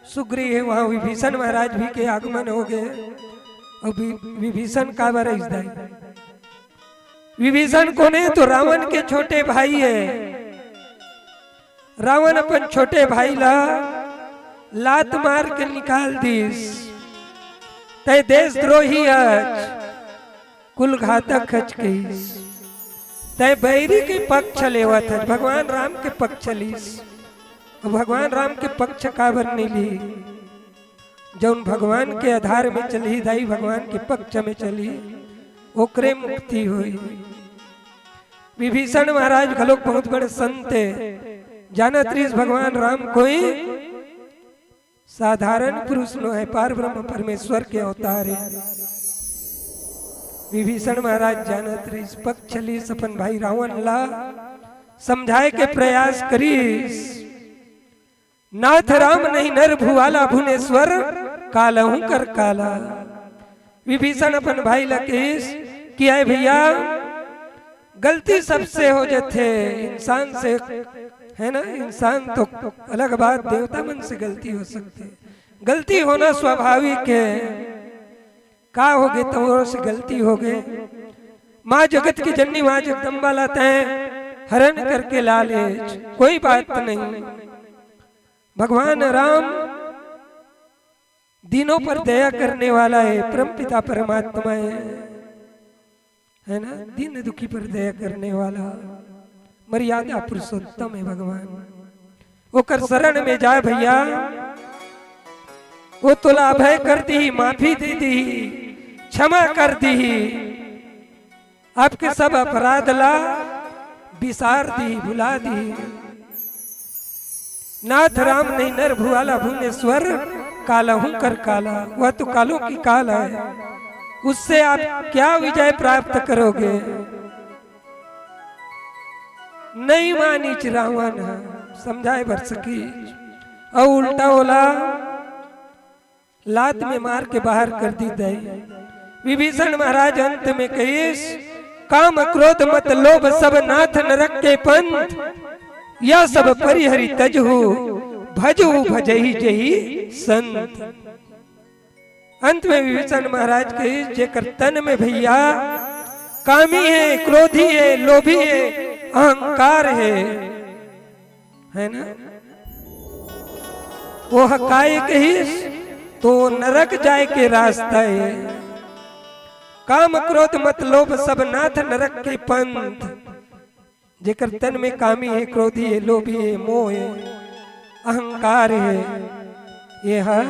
सुग्रीव हे, वहाँ विभीषण महाराज भी के आगमन होगे। अउ वि-, विभीषण काबर अइस दाई? विभीषण कोन हे? तो रावण के छोटे भाई हे। रावण अपन छोटे भाई ला लात मार के निकाल दिस। "तैं देशद्रोही हच, कुल घातक हच," कहिस। "तैं बैरी के पक्ष लेवत हच, भगवान राम के पक्ष लिस।" भगवान राम के पक्ष काबर नहीं ली? जउन भगवान के आधार में चलही दाई, भगवान के पक्ष में चलही, ओकरे मुक्ति होही। विभीषण महाराज घलोक बहुत बड़े संत हे, जानत रहिस भगवान राम कोई साधारण पुरुष नोहे, पार ब्रह्म परमेश्वर के अवतार हे। विभीषण महाराज जानत रहिस, पक्ष लिस, अपन भाई रावण ला समझाय के प्रयास करिस। "नाथ राम नहीं नर भुआला, भुनेश्वर कालहु कर काला।" विभीषण अपन भाई ला कहिस कि, "आय भैया, गलती सबसे हो जथे, इंसान से, हे ना, इंसान तो अलग बात, देवता मन से गलती हो सकथे, गलती होना स्वाभाविक हे। का होगे, तोर से गलती होगे, माँ जगत की जननी, माँ जगदम्बा ला तैं हरण करके ला लेच, कोई बात नहीं।" भगवान राम दीनों पर दया करने वाला हे, परमपिता परमात्मा हे, हे ना, दीन दुखी पर दया करने वाला, मर्यादा पुरुषोत्तम हे भगवान। ओकर शरण में जा भैया, वो तोला अभय कर दिही, माफी दे दिही, क्षमा कर दिही। आपके सब अपराध ला बिसार दिही, भुला दिही। नाथ राम नहीं नर भुआला, भुनेश्वर कालहु कर काला। वह तो कालों की काल है, उससे आप क्या विजय प्राप्त करोगे? नहीं मानिच रावण ह, समझाय बर सकिस, अउ उल्टा ओला लात में मार के बाहर कर दिस दाई। विभीषण महाराज अंत में कहिस, काम क्रोध मद लोभ सब नाथ नरक के पंथ, या सब परिहरि तजहु भजहु भजहि जहि संत। अंत में विभीषण महाराज कहिस, जेकर तन में भैया कामी हे, क्रोधी हे, लोभी हे, अहंकार हे, हे ना, वो ह काय कहिस, तो नरक जाय के रास्ता हे। काम क्रोध मद लोभ सब नाथ नरक के पंथ। जेकर तन में कामी हे, क्रोधी हे, लोभी हे, मोह हे, अहंकार हे, ये ह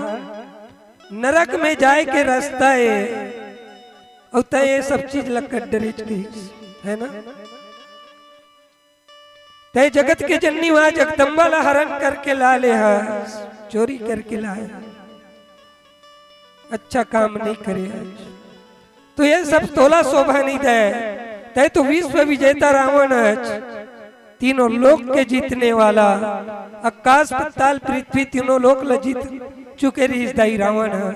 नरक में जाए के रास्ता हे। अउ तैं ये सब चीज ला कर डरेच कहिस, है ना? तैं जगत के जननी माँ जगदम्बा ला हरण करके ला ले हस, चोरी करके लाए हस, अच्छा काम नहीं करे हस। तो ये सब तोला शोभा नहीं दे। तैं तो विश्व विजेता रावण हस, तीनों लोक के जीतने वाला, आकाश पाताल पृथ्वी तीनों लोक ला जीत चुके रहिस दाई रावण ह।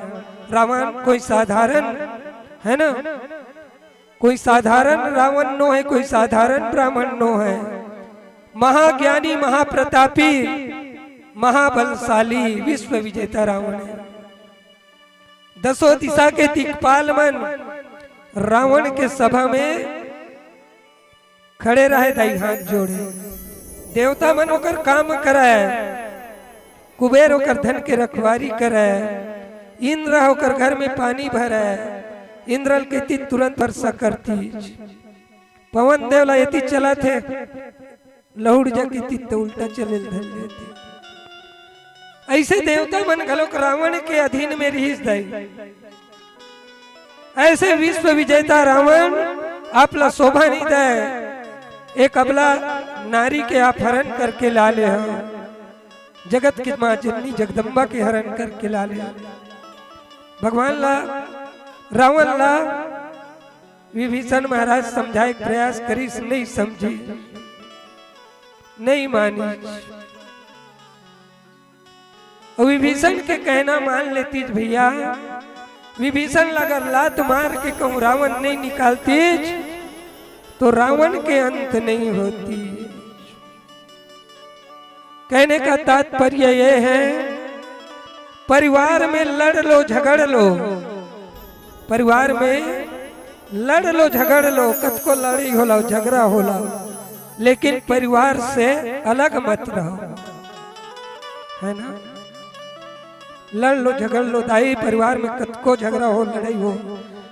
रावण कोई साधारण है ना, कोई साधारण रावण नो है, कोई साधारण ब्राह्मण नो है। महाज्ञानी, महाप्रतापी, महाबलशाली, विश्व विजेता रावण है। दसों दिशा के दिक्पाल मन रावण के सभा में खड़े रहे दाई, हाथ जोड़े। देवता मन ओकर काम करय, कुबेर ओकर धन के रखवारी करय, इंद्र ओकर घर में पानी भरय, इंद्र ल कहितिस तुरंत वर्षा करतिस। पवन देव ला एती चलत हे, लहुड़ जा कहितिस त उल्टा चले ल धर लेतिस। ऐसे देवता मन घलोक रावण के अधीन में रिहिस दाई। ऐसे विश्व विजेता रावण आप ला शोभा नहीं दे। एक अबला नारी के आप हरण करके ला ले हो, जगत के माँ जननी जगदम्बा के हरण करके ला ले। भगवान ला, रावण ला विभीषण महाराज समझाए के प्रयास करिस, नहीं समझी, नहीं मानी। अउ विभीषण के कहना मान लेतिस भैया, विभीषण ला अगर लात मार के कहूँ रावण नहीं निकालतिस, तो रावण के अंत नहीं होतिस। कहने का तात्पर्य ये है, परिवार में लड़ लो, झगड़ लो, परिवार में लड़ लो, झगड़ लो, कतको लड़ई होला, झगड़ा होला, लेकिन परिवार से अलग मत रहो, है ना? लड़ लो, झगड़ लो दाई, परिवार में कतको झगड़ा हो, लड़ई हो,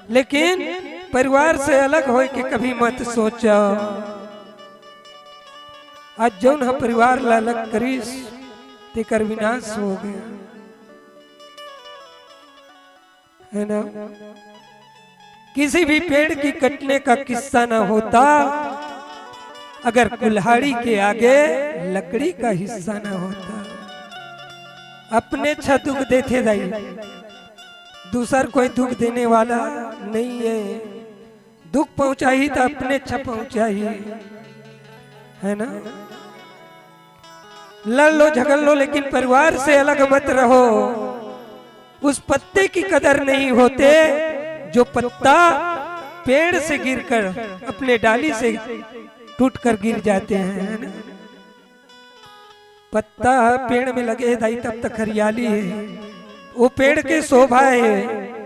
लेकिन परिवार से अलग होए के कभी मत सोचो। आज जौन ह परिवार ला अलग करिस, तेकर विनाश हो गया, है ना? किसी भी पेड़ की कटने का किस्सा ना होता अगर कुल्हाड़ी के आगे लकड़ी का हिस्सा ना होता। अपने अच्छा दुख देथे दाई, दूसर कोई दुख देने वाला नहीं है। दुख पहुंचाही त अपने अच्छा पहुंचाही, है ना? लड़ लो, झगड़ लो, लेकिन परिवार से अलग मत रहो। उस पत्ते की कदर नहीं होते जो पत्ता पेड़ से गिरकर, अपने डाली से टूटकर गिर जाते हैं, है ना? पत्ता ह पेड़ में लगे हे दाई, तब तक हरियाली हे। वो पेड़ के शोभा हे,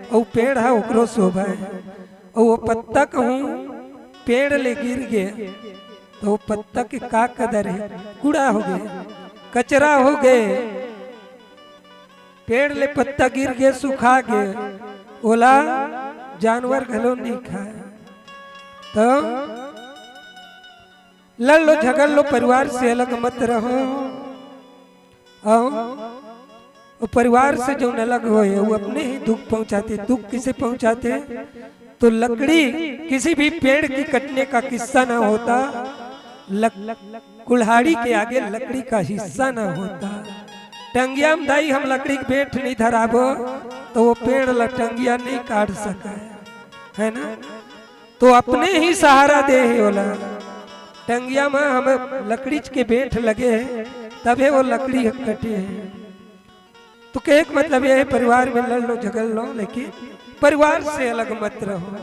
अउ पेड़ ह ओकरो शोभा हे। अउ वो पत्ता कहूँ पेड़ ले गिर गे, तो वो पत्ता के का कदर हे? कूड़ा हो गे, कचरा हो गे। पेड़ ले पत्ता गिर गे, सुखा गे, ओला जानवर घलो नहीं खाए। तो लड़ लो, झगड़ लो, परिवार से अलग मत रहो। अउ वो परिवार से जौन अलग होए, वो अपने ही दुख पहुंचाथे। दुख किसे पहुंचाथे? तो लकड़ी, किसी भी पेड़ की कटने का किस्सा ना होता, लक-, कुल्हाड़ी के आगे लकड़ी का हिस्सा ना होता। टंगिया में दाई हम लकड़ी के बेंट नहीं धराबो, तो वो पेड़ ला टंगिया नहीं काट सके, है ना? तो अपने ही सहारा दे हे ओला। टंगिया में हम लकड़ीच के बेंट लगे हे, तभे वो लकड़ी ह कटे हे। तो कहे के मतलब ये है, परिवार में लड़ लो, झगड़ लो, लेकिन परिवार से अलग मत रहो।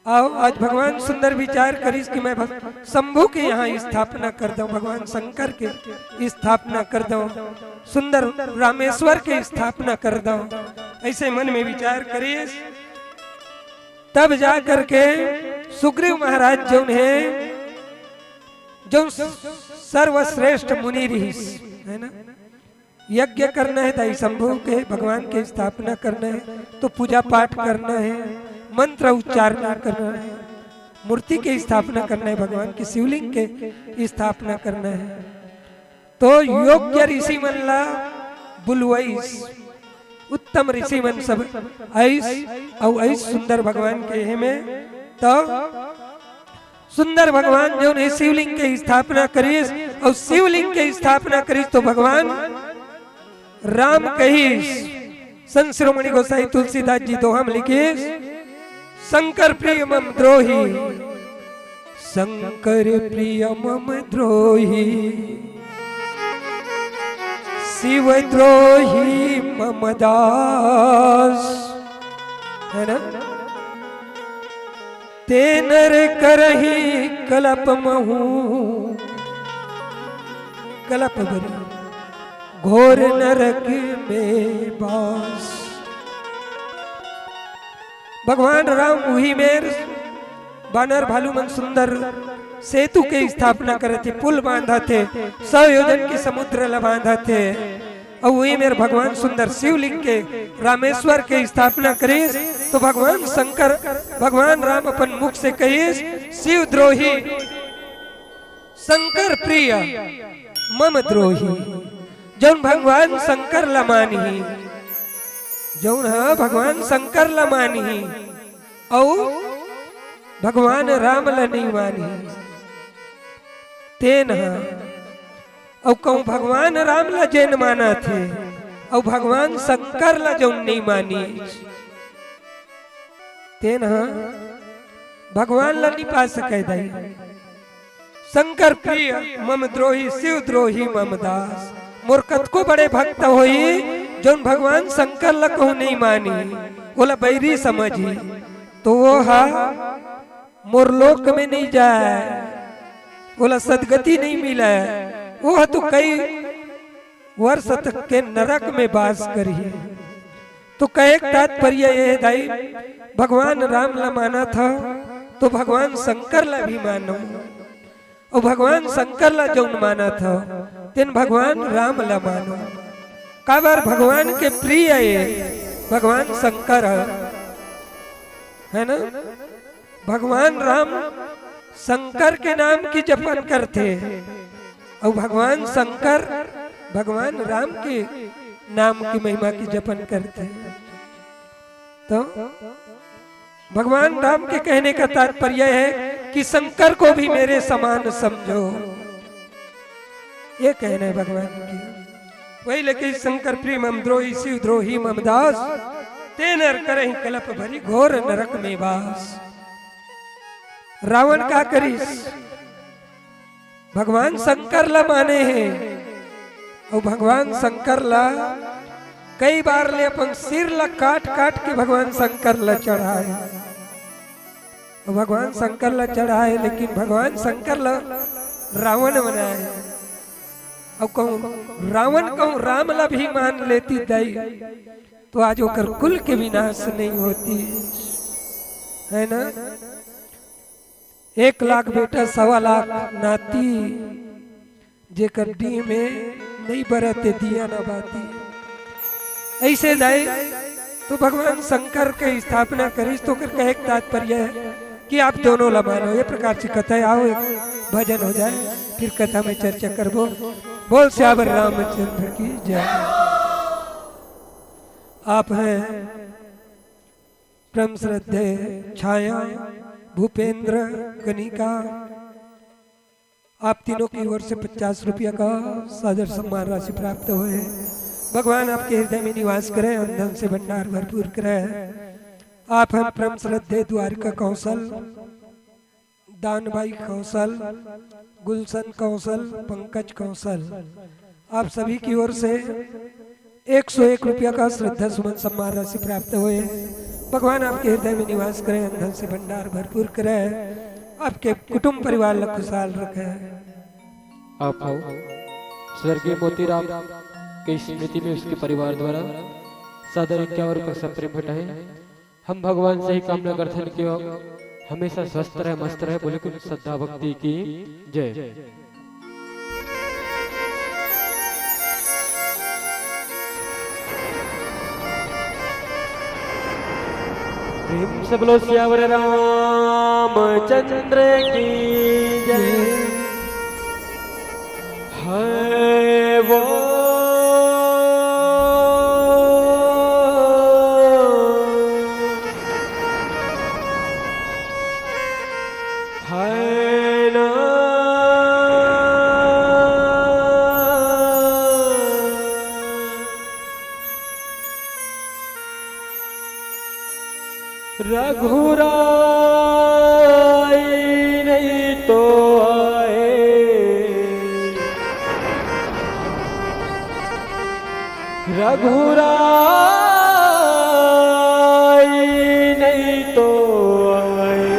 अउ आज भगवान सुंदर विचार करिस कि मैं भग-, शंभू के यहाँ स्थापना कर दूं, भगवान शंकर के स्थापना कर दूं, सुंदर रामेश्वर के स्थापना कर दूं। ऐसे मन में विचार करिस, तब जा करके सुग्रीव महाराज जौन हे, जौन सर्वश्रेष्ठ मुनि रिहिस, है ना, यज्ञ करना हे, दाई शंभू के भगवान के स्थापना करना हे, तो पूजा पाठ करना हे, मंत्र उच्चारण करना हे। मूर्ति के स्थापना करना है, भगवान के शिवलिंग के स्थापना करना है। तो योग्य ऋषि मन ला बुलवइस, उत्तम ऋषि मन सब आइस, अउ आइस सुंदर भगवान के हे में। तो सुंदर भगवान जौन हे शिवलिंग के स्थापना करिस, अउ शिवलिंग के स्थापना करिस तो भगवान राम कहिस, संत शिरोमणि गोसाई तुलसीदास जी दोहा में लिखिस, शंकर प्रिय मम द्रोही, शंकर प्रिय मम द्रोही, शिव द्रोही मम दास। है ना? ते नर करही कलप महू, कलप बरी घोर नरक में बास। भगवान राम उही मेर बानर भालू मन सुंदर सेतु के स्थापना करत हे, पुल बांधत हे, सौ योजन के समुद्र ल बांधत हे। अउ उही मेर भगवान सुंदर शिवलिंग के, रामेश्वर के स्थापना करिस, तो भगवान शंकर, भगवान राम अपन मुख से कहिस, शिव द्रोही शंकर प्रिय मम द्रोही। जौन भगवान शंकर ला मानही, जौन ह भगवान शंकर ला मानही, अउ भगवान राम ला नइ मानही, तेन ह, अउ कहूँ भगवान राम ला जेन मानत हे, अउ भगवान शंकर ला जौन नइ मानी, तेन ह भगवान ला नइ पा सके दाई। शंकर प्रिय मम द्रोही, शिव द्रोही मम दास। मोर कतको बड़े भक्त होही, जौन भगवान शंकर ला कहूँ नइ मानी, ओला बैरी समझही, तो वो ह मोर लोक में नइ जाय, ओला सदगति नइ मिलय, वो ह तो कई वर्ष तक के नरक में बास करही। तो कहे के तात्पर्य ये हे दाई, भगवान राम ला मानत हव, तो भगवान शंकर ला भी मानो, अउ भगवान शंकर ला जौन मानत हव, तेन भगवान राम ला मानो। काबर भगवान के प्रिय ये भगवान शंकर ह, है ना? भगवान राम शंकर के नाम की जपन करथे, अउ भगवान शंकर भगवान राम के नाम की महिमा की जपन करथे। तो भगवान राम के कहने का तात्पर्य है कि शंकर को भी मेरे समान समझो, ये कहना है भगवान की। वही लेके शंकर प्रिय मम द्रोही, शिव द्रोही मम दास, ते नर करही कलप भरी घोर नरक में बास। रावण का करिस? भगवान शंकर ला माने हे, अउ भगवान शंकर ला कई बार ले अपन सिर ला काट काट के भगवान शंकर ला चढ़ाए, अउ भगवान शंकर ला चढ़ाए, लेकिन भगवान शंकर ला रावण बनाए। अउ कहूँ रावण कहूँ राम ला भी मान लेती दाई, तो आज ओकर कुल के विनाश नहीं होती, है ना? एक लाख बेटा सवा लाख नाती, जेकर डीह में नइ बरत हे दिया ना बाती। अइसे दाई, तो भगवान शंकर के स्थापना करिस, तो ओकर कहे के तात्पर्य है कि आप दोनों ला मानो। ये प्रकार से कथा है, आओ एक भजन हो जाए, फिर कथा में चर्चा करबो। बोल सियावर रामचंद्र की जय। आप हैं परम श्रद्धेय छाया, भूपेंद्र, कनिका, आप तीनों की ओर से पचास रुपया का सादर सम्मान राशि प्राप्त होए हे। भगवान आपके हृदय में निवास करें, अन्न धन से भंडार भरपूर करें। आप हैं परम श्रद्धेय द्वारिका कौशल, दानबाई कौशल, गुलशन कौशल, पंकज कौशल, आप सभी की ओर से एक सौ एक रुपया का श्रद्धा सुमन सम्मान राशि प्राप्त होए हे। भगवान आपके हृदय में निवास करें, अन्न धन से भंडार भरपूर करें, आपके कुटुंब परिवार ला खुशहाल रखें। आप हो स्वर्गीय मोतीराम के स्मृति में उसके परिवार द्वारा सादर इक्यावन रुपये सप्रेम भेंट हे। हम भगवान से ही कामना करथन कि वो हमेशा स्वस्थ रहे, मस्त रहे। बोले कुल श्रद्धा भक्ति की जय। प्रेम से बोलो सियावर रामचंद्र की जय। है वो है ना। रघुराई नहीं तो आए, रघुराई नहीं तो आए।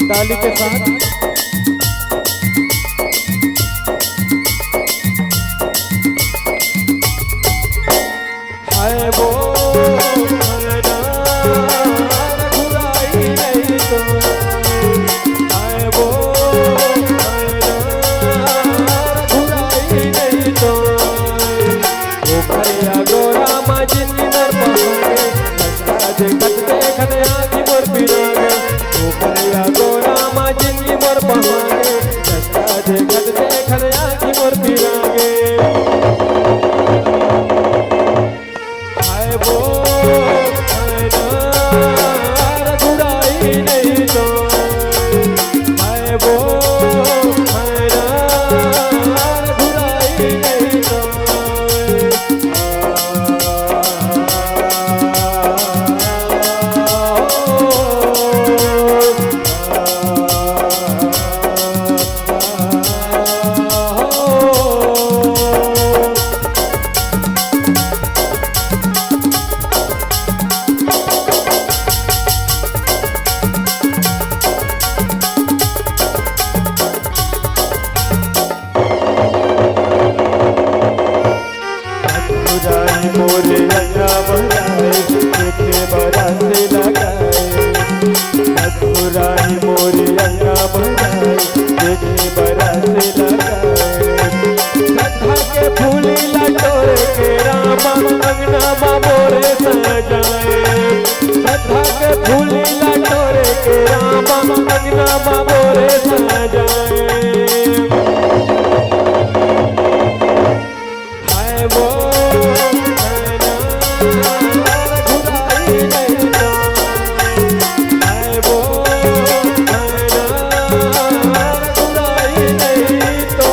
ताली के साथ। हाय वो है ना, रघुराई नहीं तो। हाय वो है ना, रघुराई नहीं तो। ओ भैया गोरा मा जिंदगी मोर पहाड़े, रस्ता देखत देखत आँखी मोर पिरागे। ओ भैया गोरा मा जिंदगी मोर पहाड़े, रस्ता देखत देखत आँखी मोर पिरागे। हाय वो है ना, रघुराई नहीं तो। हाय वो है ना, रघुराई नहीं तो। रघुराई मोरे अंगना भराए, देखे बरस लगाए। रघुराई मोरे अंगना भराए, देखे बरस लगाए। श्रद्धा के फूली ला टोर के रामा, अंगना मा मोरे सजाए। श्रद्धा के फूली ला टोर के रामा, अंगना मा मोरे सजाए। हाय वो है ना, रघुराई नहीं तो। हाय वो है ना, रघुराई नहीं तो।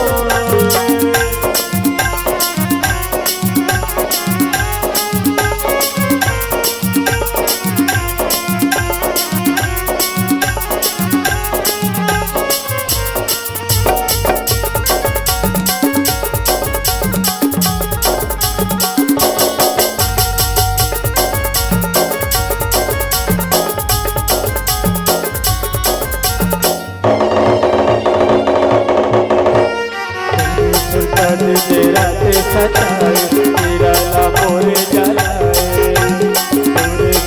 सुल्तान तेरा ते सताए, तेरा ला मोरे जलाए।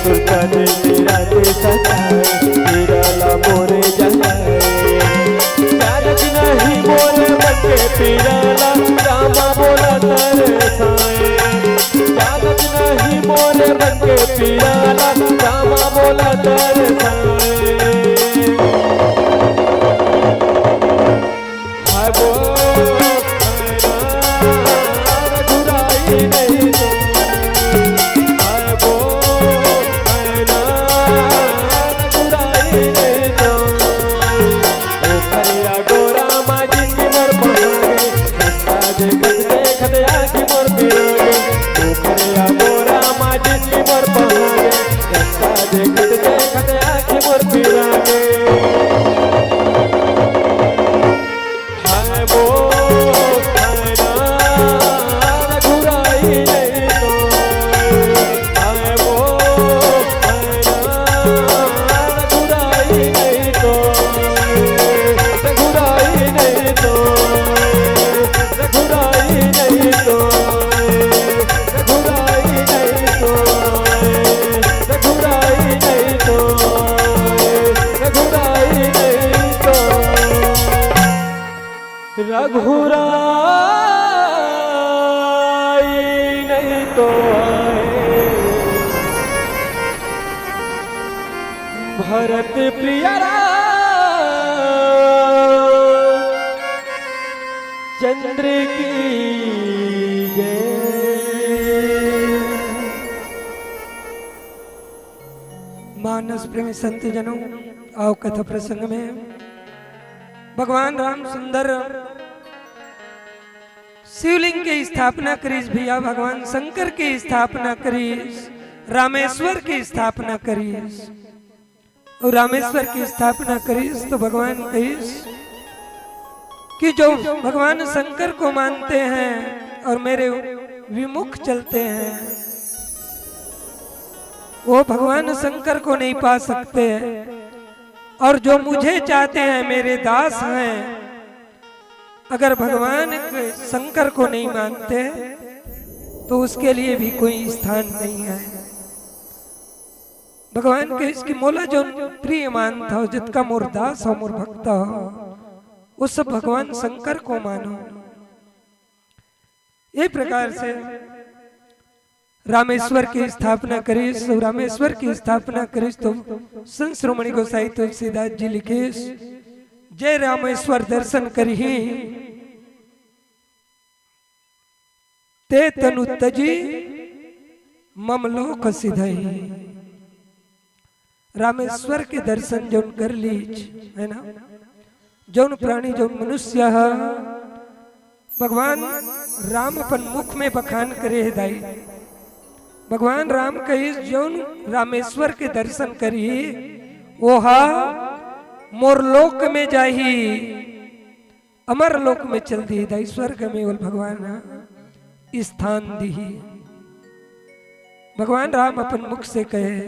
सुल्तान तेरा ते सताए, तेरा ला मोरे जलाए। चालत नहीं मोरे मन के पीरा ला, रामा मोला तरसाए। चालत नहीं मोरे मन के पीरा ला, रामा मोला तरसाए। हाय वो है ना, रघुराई नहीं तो। हाय वो है ना, रघुराई नहीं तो। ओ भैया गोरा मा जिंदगी मोर पहागे, रस्ता देखत देखत आँखी मोर पिरागे। ओ भैया गोरा मा जिंदगी मोर पहागे, रस्ता देखत देखत आँखी मोर पिरागे। हाय वो है ना, रघुराई नहीं तो। हाय वो है ना, रघुराई नहीं तो। रघुराई नहीं तो। रघुराई नहीं तो। रघुराई नहीं तो। रघुराई रघुराई नहीं तो आए, भरत प्रिय राम चंद्र की जय। मानस प्रेमी संत जनों, आओ कथा प्रसंग में। भगवान राम सुंदर शिवलिंग के स्थापना करीस भैया, भगवान शंकर के स्थापना करीस, रामेश्वर के स्थापना करीस। और रामेश्वर की स्थापना करीस तो भगवान कहीस कि जो भगवान शंकर को मानते हैं और मेरे विमुख चलते हैं, वो भगवान शंकर को नहीं पा सकते। और जो मुझे चाहते हैं, मेरे दास हैं, अगर भगवान के शंकर को नहीं मानते तो उसके लिए भी कोई स्थान नहीं है। भगवान कहीस कि मोला जो प्रिय मानत हो, जितका मोर दास हो, मोर भक्त हो, वो सब भगवान शंकर को मानो। ये प्रकार से रामेश्वर की स्थापना करीस। रामेश्वर की स्थापना करीस तो संत शिरोमणि गोसाई तुलसीदास जी लिखीस, जय रामेश्वर दर्शन करिही, ते तनु तजी मम लोक सिधई। रामेश्वर के दर्शन जौन कर लीच, है ना, जौन प्राणी, जौन मनुष्य ह, भगवान राम अपन मुख में बखान करे हे दाई। भगवान राम कहीस, जौन रामेश्वर के दर्शन करी, ओहा मोर लोक में जाही, अमर लोक में चल दिही दाई, स्वर्ग में ओला भगवान ह स्थान दिही। भगवान राम अपन मुख से कहे,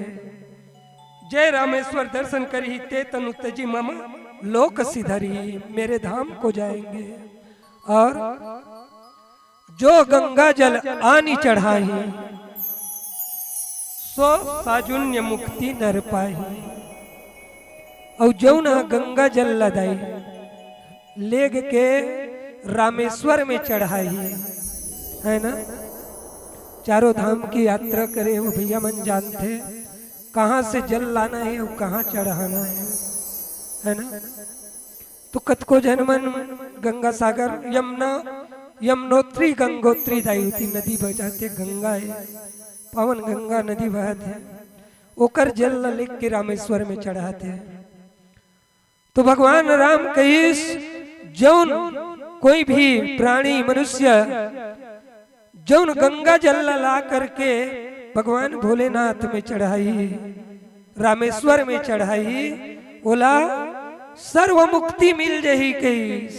जय रामेश्वर दर्शन करिही, ते तनु तजी मम लोक सिधरी, मेरे धाम को जाएंगे। और जो गंगा जल आनी चढ़ाही, सो साजुन्य मुक्ति नर पाही। अउ जौन ह गंगा जल ला दाई लेग के रामेश्वर में चढ़ाही, है ना? चारों धाम की यात्रा करे हो भैया मन जानथे, कहाँ से जल लाना है अउ कहाँ चढ़ाना है, है ना? तो कतको झन मन गंगा सागर, यमुना, यमुनोत्री, गंगोत्री दाई होती नदी बह जाथे, गंगा है, पावन गंगा नदी बहत है, ओकर जल ला लेग के रामेश्वर में चढ़ाथे। तो भगवान राम कहीस, जौन कोई भी प्राणी मनुष्य जौन गंगा जल ला ला करके भगवान भोलेनाथ में चढ़ाही, रामेश्वर में चढ़ाही, ओला सर्व मुक्ति मिल जही कहीस।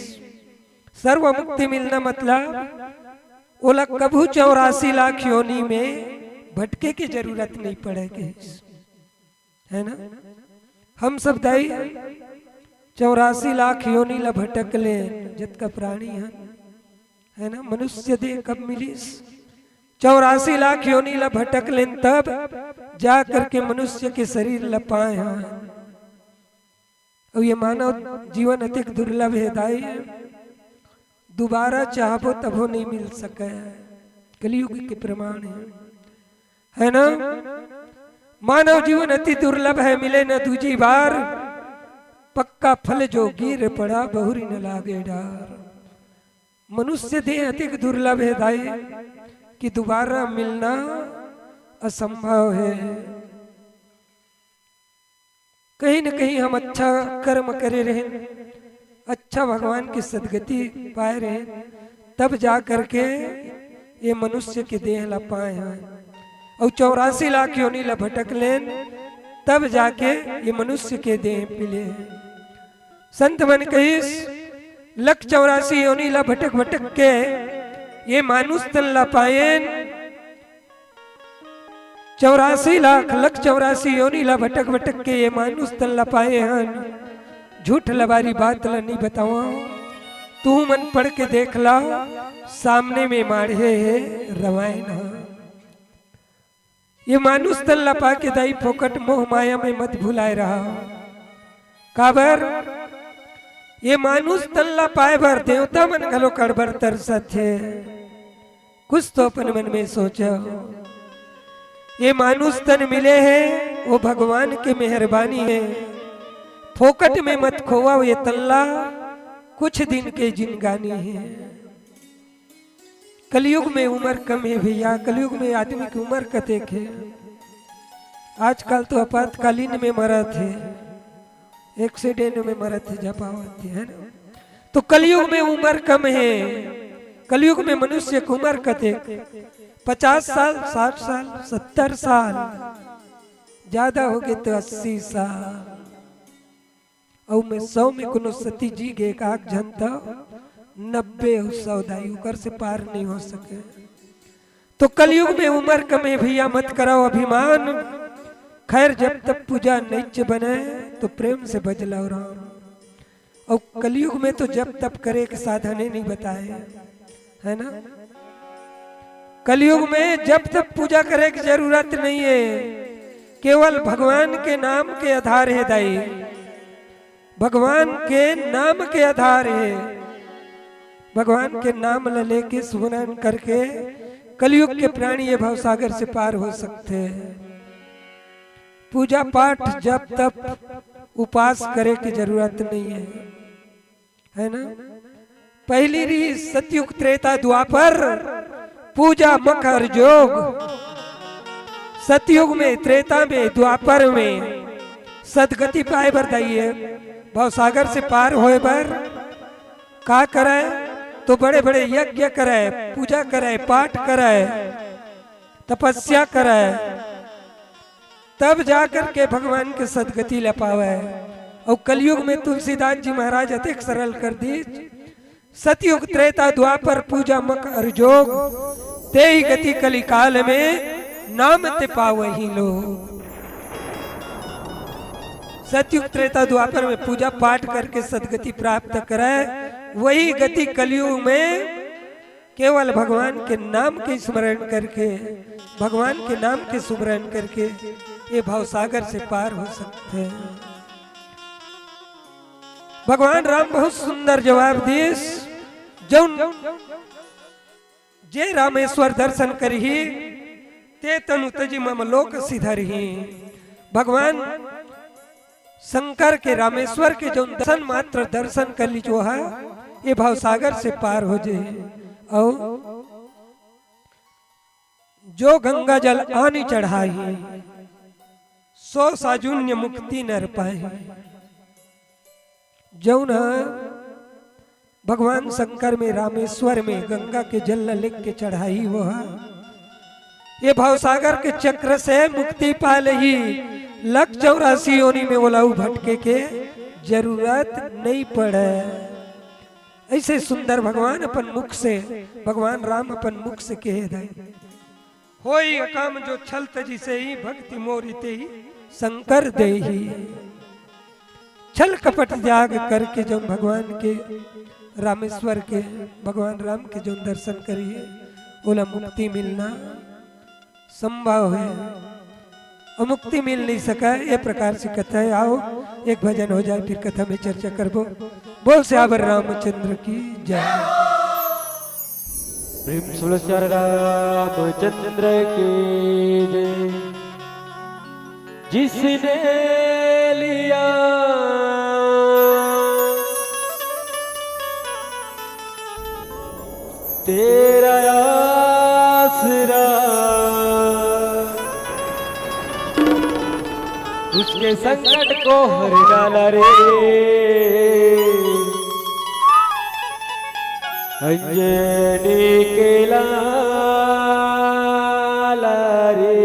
सर्व मुक्ति मिलना मतलब ओला कभू चौरासी लाख योनि में भटके के जरूरत नहीं पड़े कहीस, है ना? हम सब दाई चौरासी लाख योनि ला भटक लेन, जतका प्राणी हन, है ना? मनुष्य देह कब मिलिस? चौरासी लाख योनि ला भटक लेन, तब जा करके मनुष्य के शरीर ला पाए हन। अउ ये मानव जीवन अतिक दुर्लभ है दाई, दोबारा चाहबो तभो नहीं मिल सके, कलयुग के प्रमाण है, है ना? मानव जीवन अति दुर्लभ है, मिले न दूजी बार, पक्का फल जो गिर पड़ा बहुरी न लागे डार। मनुष्य देह अतिक दुर्लभ है दाई कि दोबारा मिलना असंभव है। कहीं न कहीं हम अच्छा कर्म करे रहेन, अच्छा भगवान की सदगति पाए रहेन, तब जा करके ये मनुष्य के देह ला पाए हैं। अउ चौरासी लाख योनि ला भटक लेन, तब जाके ये मनुष्य के देह मिले हैं। संत मन कहिस, लख चौरासी योनि ला भटक भटक के ये मानुष तन ला पाएन। चौरासी लाख, लख चौरासी योनि ला भटक भटक के ये मानुष तन ला पाए हन। झूठ लबारी बात ला नहीं बतावा, तू मन पढ़ के देख ला, सामने में माढ़े हे रमायन ह। ये मानुष तन ला पाके दाई फोकट मोह माया में मत भुलाए रहा। काबर? ये मानुष तन ला पाए बर देवता मन घलो कड़बड़ तरसत हे। कुछ तो अपन मन में सोचो, ये मानुष तन मिले हे, वो भगवान के मेहरबानी हे। फोकट में मत खोवा ये तन ला, कुछ दिन के जिनगानी हे। कलयुग में उमर कम हे भैया, कलयुग में आदमी के उमर कतेक हे? आजकल तो आपातकालीन में मरत हे, एक्सीडेंट में मरत हे, झपावत हे, है ना? तो कलयुग में उमर कम हे, कलयुग में मनुष्य के उमर कतेक? पचास साल, साठ साल, सत्तर साल, ज्यादा होगे तो अस्सी साल। अउ में सौ में कोनो सती जी गे, एक आध झन त नब्बे अउ सौ दाई, ओकर से पार नहीं हो सके। तो कलयुग में उमर कम हे भैया, मत कराओ अभिमान। खैर, जब तब पूजा नैच बने, तो प्रेम से बजलाओ राम। अउ कलयुग में तो जप तप करे के साधने नहीं बताए, है ना? कलयुग में जप तप पूजा करे के जरूरत नहीं हे, केवल भगवान के नाम के आधार हे दाई, भगवान के नाम के आधार हे। भगवान के नाम ल लेके, सुमरन करके कलयुग के प्राणी ये भवसागर से पार हो सकथे। पूजा पाठ, जप तप, उपास करे के जरूरत नहीं हे, है ना? पहली रहिस सतयुग, त्रेता, द्वापर, पूजा मकर जोग। सतयुग में, त्रेता में, द्वापर में सदगति पाए बर दाई हे, भवसागर से पार होए बर का करे? तो बड़े बड़े यज्ञ करे, पूजा करे, पाठ करे, तपस्या करे, तब जाकर के भगवान के सदगति ल पावे। अउ कलयुग में तुलसीदास जी महाराज अतेक सरल कर दिस, सतयुग, त्रेता, द्वापर, पूजा मकर जोग, तेहि गति कलिकाल में, नाम ते पावहि लोग। सतयुग, त्रेता, द्वापर में पूजा पाठ करके सदगति प्राप्त करे, वही गति कलयुग में केवल भगवान के नाम के स्मरण करके, भगवान के नाम के सुमरन करके ये भवसागर से पार हो सकथे। भगवान राम बहुत सुंदर जवाब दिस, जौन जे रामेश्वर दर्शन करही, ते तनु तजि मम लोक सिधरही। भगवान शंकर के, रामेश्वर के जौन दर्शन मात्र दर्शन कर लीजो हा, ये भवसागर से पार हो जाही। अउ जो गंगा जल आनि चढ़ाही, सो साजुन्य मुक्ति नर पाही। जौन ह भगवान शंकर में रामेश्वर में गंगा के जल ल लेके चढ़ाही, वो ह ये भवसागर के चक्र से मुक्ति पा लेही। लख चौरासी योनि में ओला अउ भटके के जरूरत नहीं पड़े। ऐसे सुंदर भगवान अपन मुख से, भगवान राम अपन मुख से कहे दे, होई अकाम जो छल तजि सेई, भक्ति मोरी तेहि शंकर देही। छल कपट त्याग करके जौन भगवान के, रामेश्वर के, भगवान राम के जौन दर्शन करिही, ओला मुक्ति मिलना संभव हे। अउ मुक्ति मिल नहीं सके, ये प्रकार से कथा हे। आओ, एक भजन हो जाए, फिर कथा में चर्चा करबो। बोल सियावर रामचंद्र की जय। प्रेम से बोलो सियावर रामचंद्र की जय। जिसने लिया तेरा आसरा, उसके संकट को हर डाला रे, अंजनी के लाला रे,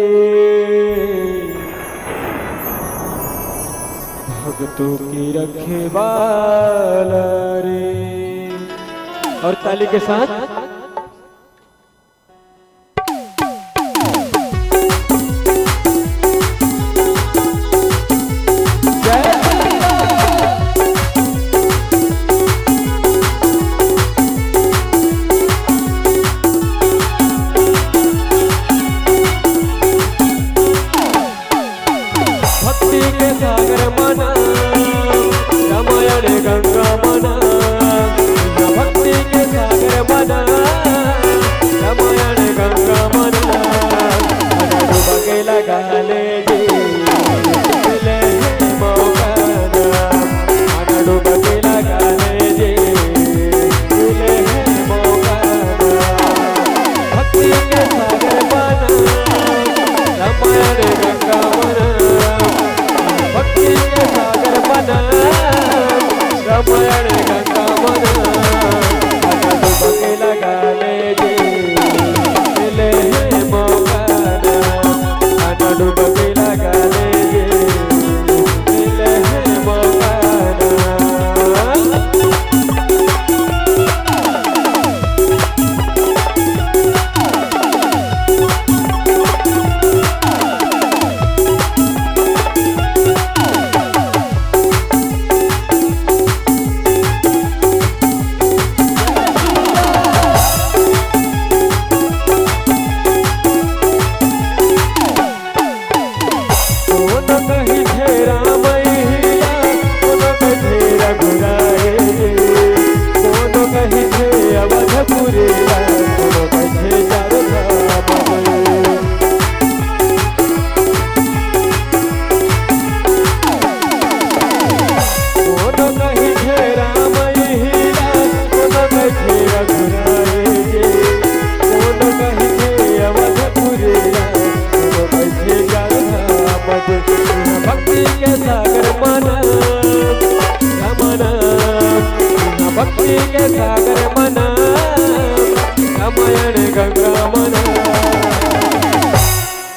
भक्तों की रखवाला रे। और ताली के साथ भक्ति के सागर मना, रामायण गंगा मना, कहिथे अवधपुरी ला, कोनो कहिथे चार धाम रे। कोनो कहिथे राम इही ला, कोनो कहिथे रघुराई जी। कोनो कहिथे अवधपुरी ला, कोनो कहिथे चार धाम रे। भक्ति के सागर मन, मन, भक्ति के सागर मन, रामायण गंगा मन।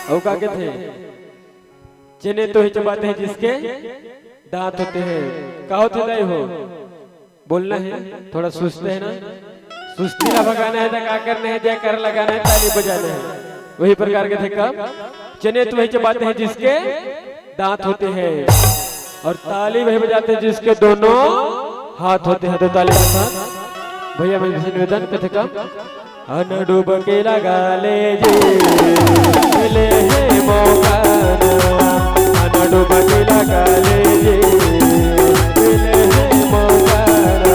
अउ का कथे? चने तो हिच बात है जिसके दांत होते हैं। का होथे दाई हो? बोलना है, थोड़ा सुस्त है ना? सुस्ती ला भगाना है तो का करना है? जयकार लगाना है, ताली बजाना है। वही प्रकार के थे कब चने तो हिच बात है जिसके दांत होते हैं और ताली वही बजाते हैं जिसके दोनों हाथ होते हैं। तो ताली के साथ भैया मैं से निवेदन कथे का, अन डूब के लगा ले जी, मिले है मौका ना। अन डूब के लगा ले जी, मिले है मौका ना।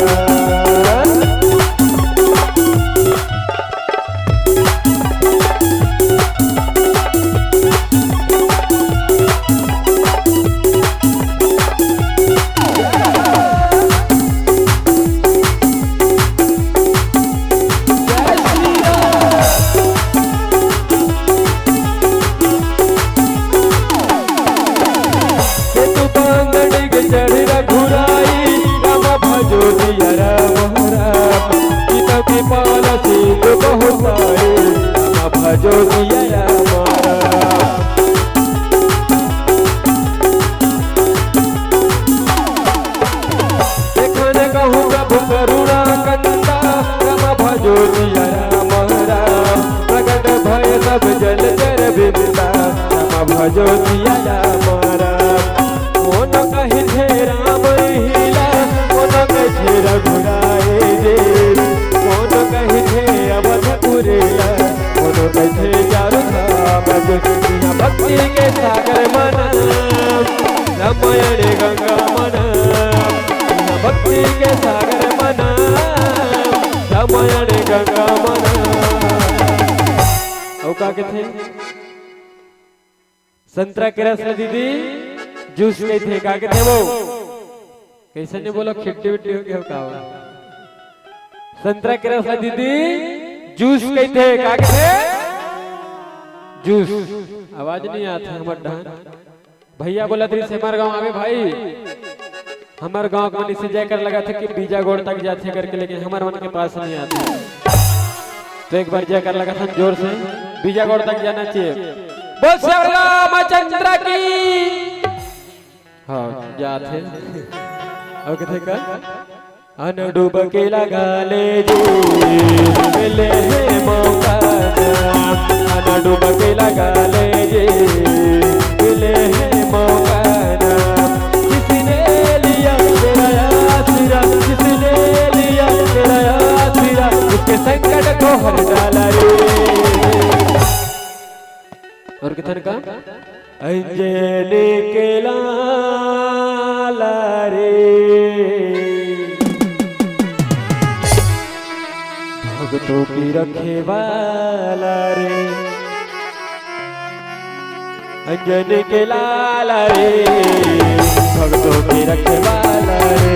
सेतु पांगड़ के चढ़ रघुराई, राम भजो सिया राम राम। सीता के पाल सीत बहु पाए, राम भजो सिया राम राम। देखन कहूँ प्रभु करुणा कंदा, राम भजो सिया राम राम। प्रगट भय सब जल चर बिंदा, राम भजो सिया राम राम। कोनो कहिथे राम इही ला, कोनो कहिथे रघुराई जी। कोनो कहिथे अवधपुरी ला, कोनो कहिथे चार धाम रे। इहाँ भक्ति के सागर मन, रामायण गंगा मन। इहाँ भक्ति के सागर मन, रामायण गंगा मन। अउ का कथे? संतरा के रस ला दीदी जूस कहिथे, का कथे वो? कइसे नहीं बोलो, खिट्टी विट्टी हो गया का वो? संतरा के रस ला दीदी जूस कहिथे, का कथे? जूस। आवाज नहीं आत हे हमर डहन। भैया बोलत रहिस हमर गांव आवे भाई। हमर गांव के मन इसे जयकार लगाथे कि बीजागोड़ तक जाथे करके, लेकिन हमर मन के पास नहीं आथे। तो एक बार जयकार लगाथन जोर से, बीजागोड़ तक जाना चाहिए। बोल श्री रामचंद्र की। हाँ, जाथे। अउ कथे का? अन डूब के लगा ले जी, मिले है मौका ना। अन डूब के लगा ले जी, मिले है मौका ना। किसने लिया तेरा आसरा, किसने लिया तेरा आसरा, उसके संकट को हर डाला रे। अउ कथे का? अंजनी के लाला रे, भगतों की रखे वाला रे। अंजनी के लाला रे, भगतों की रखे वाला रे।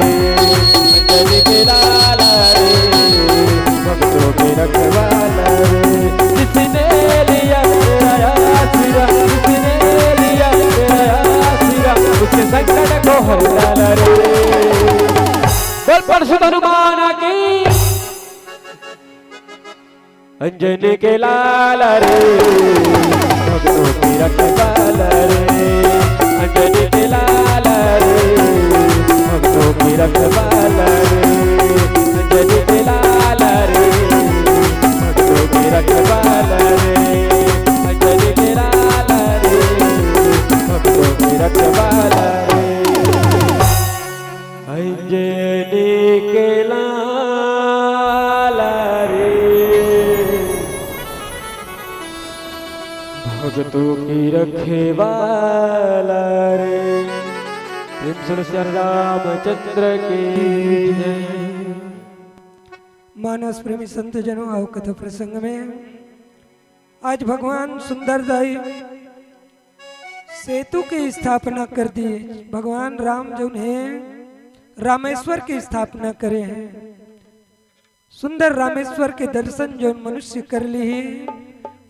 अंजनी के लाला रे, भगतों के रखवाला रे। जिसने लिया तेरा आसरा, जिसने लिया तेरा आसरा, उसके संकट को हर डाला रे। बोल परशुद्ध हनुमान की। अंजनी के लाला रे, भगतों के रखवाला रे। अंजनी के लाला रे, भगतों के रखवाला रे। अंजनी के लाला रे, भगतों के रखवाला रे। अंजनी के लाला रे, भगतों के रखवाला रे। अंजनी के लाला रे, भगतों की रखवाला रे। प्रेम से श्री रामचंद्र की जय। मानस प्रेमी संत जनों, आओ कथा प्रसंग में। आज भगवान सुंदर दाई सेतु की स्थापना कर दिए। भगवान राम जोन है, रामेश्वर की स्थापना करे हैं। सुंदर रामेश्वर के दर्शन जोन मनुष्य कर ली,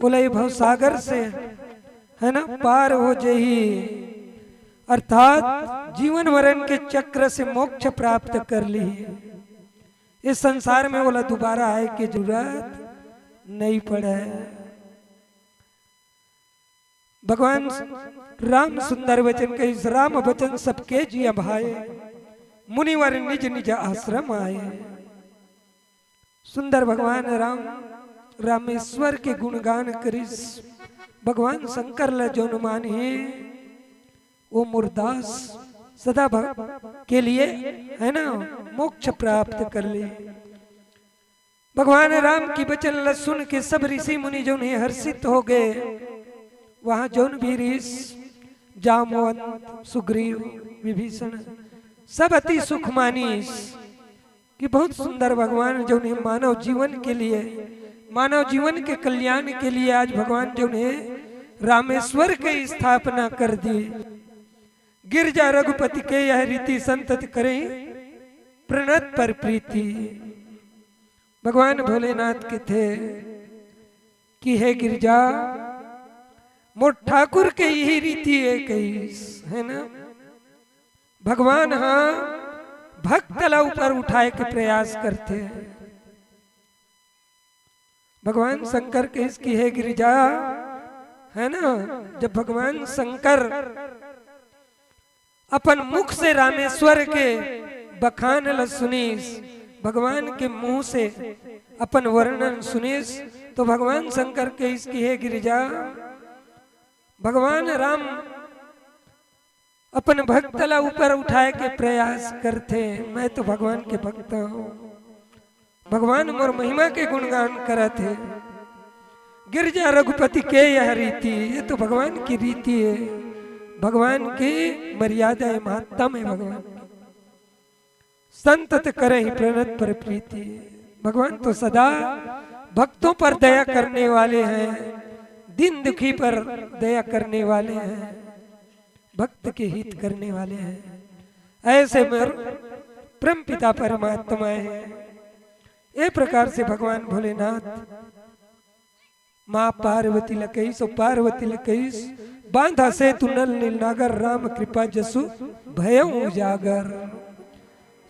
ओला ये भवसागर से, है ना, पार हो जही, अर्थात जीवन मरण के चक्र से मोक्ष प्राप्त कर ली। इस संसार में ओला दोबारा आए के जरूरत नहीं पड़े। भगवान राम सुंदर वचन कहिस, "राम वचन सबके जिय भाए, मुनिवर निज निज आश्रम आए।" सुंदर भगवान राम रामेश्वर के गुणगान करिस। भगवान शंकर ल जोन मानही, वो मोर दास सदा भग के लिए, है ना, मोक्ष प्राप्त कर ले। भगवान राम की वचन ल सुन के सब ऋषि मुनि जोन है हर्षित हो गए। वहां जोन भी ऋषि, जामवंत, सुग्रीव, विभीषण, सब अति सुख मानिस कि बहुत सुंदर भगवान जोन है मानव जीवन के लिए, मानव जीवन के कल्याण के लिए आज भगवान जोन है रामेश्वर के स्थापना कर दी। "गिरजा रघुपति के यह रीति, संतत करें प्रणत पर प्रीति।" भगवान भोलेनाथ के थे कि हे गिरजा, मोर ठाकुर के यही रीति है कहिस, है ना? भगवान हा भक्त ला ऊपर उठाए के प्रयास करथे। भगवान शंकर कहिस कि हे गिरजा, है ना, जब भगवान शंकर अपन मुख से रामेश्वर के बखान ल सुनिस, भगवान के मुंह से अपन वर्णन सुनिस, तो भगवान शंकर कहिस कि हे गिरजा, भगवान राम अपन भक्त ला ऊपर उठाए के प्रयास करथे। मैं तो भगवान के भक्त हूँ, भगवान मोर महिमा के गुणगान करत हे। "गिरजा रघुपति के यह रीति", ये तो भगवान की रीति है, भगवान की मर्यादा है, महात्म है भगवान की। "संतत करहि प्रणत पर प्रीति", भगवान तो सदा भक्तों पर दया करने वाले हैं, दीन दुखी पर दया करने वाले हैं, भक्त के हित करने वाले हैं। ऐसे मेर परम पिता परमात्मा है। ए प्रकार से भगवान भोलेनाथ माँ पार्वती ल कहिस, अउ पार्वती ल कहिस, "बांधा सेतु नल नील नागर, राम कृपा जसु भयउ उजागर।"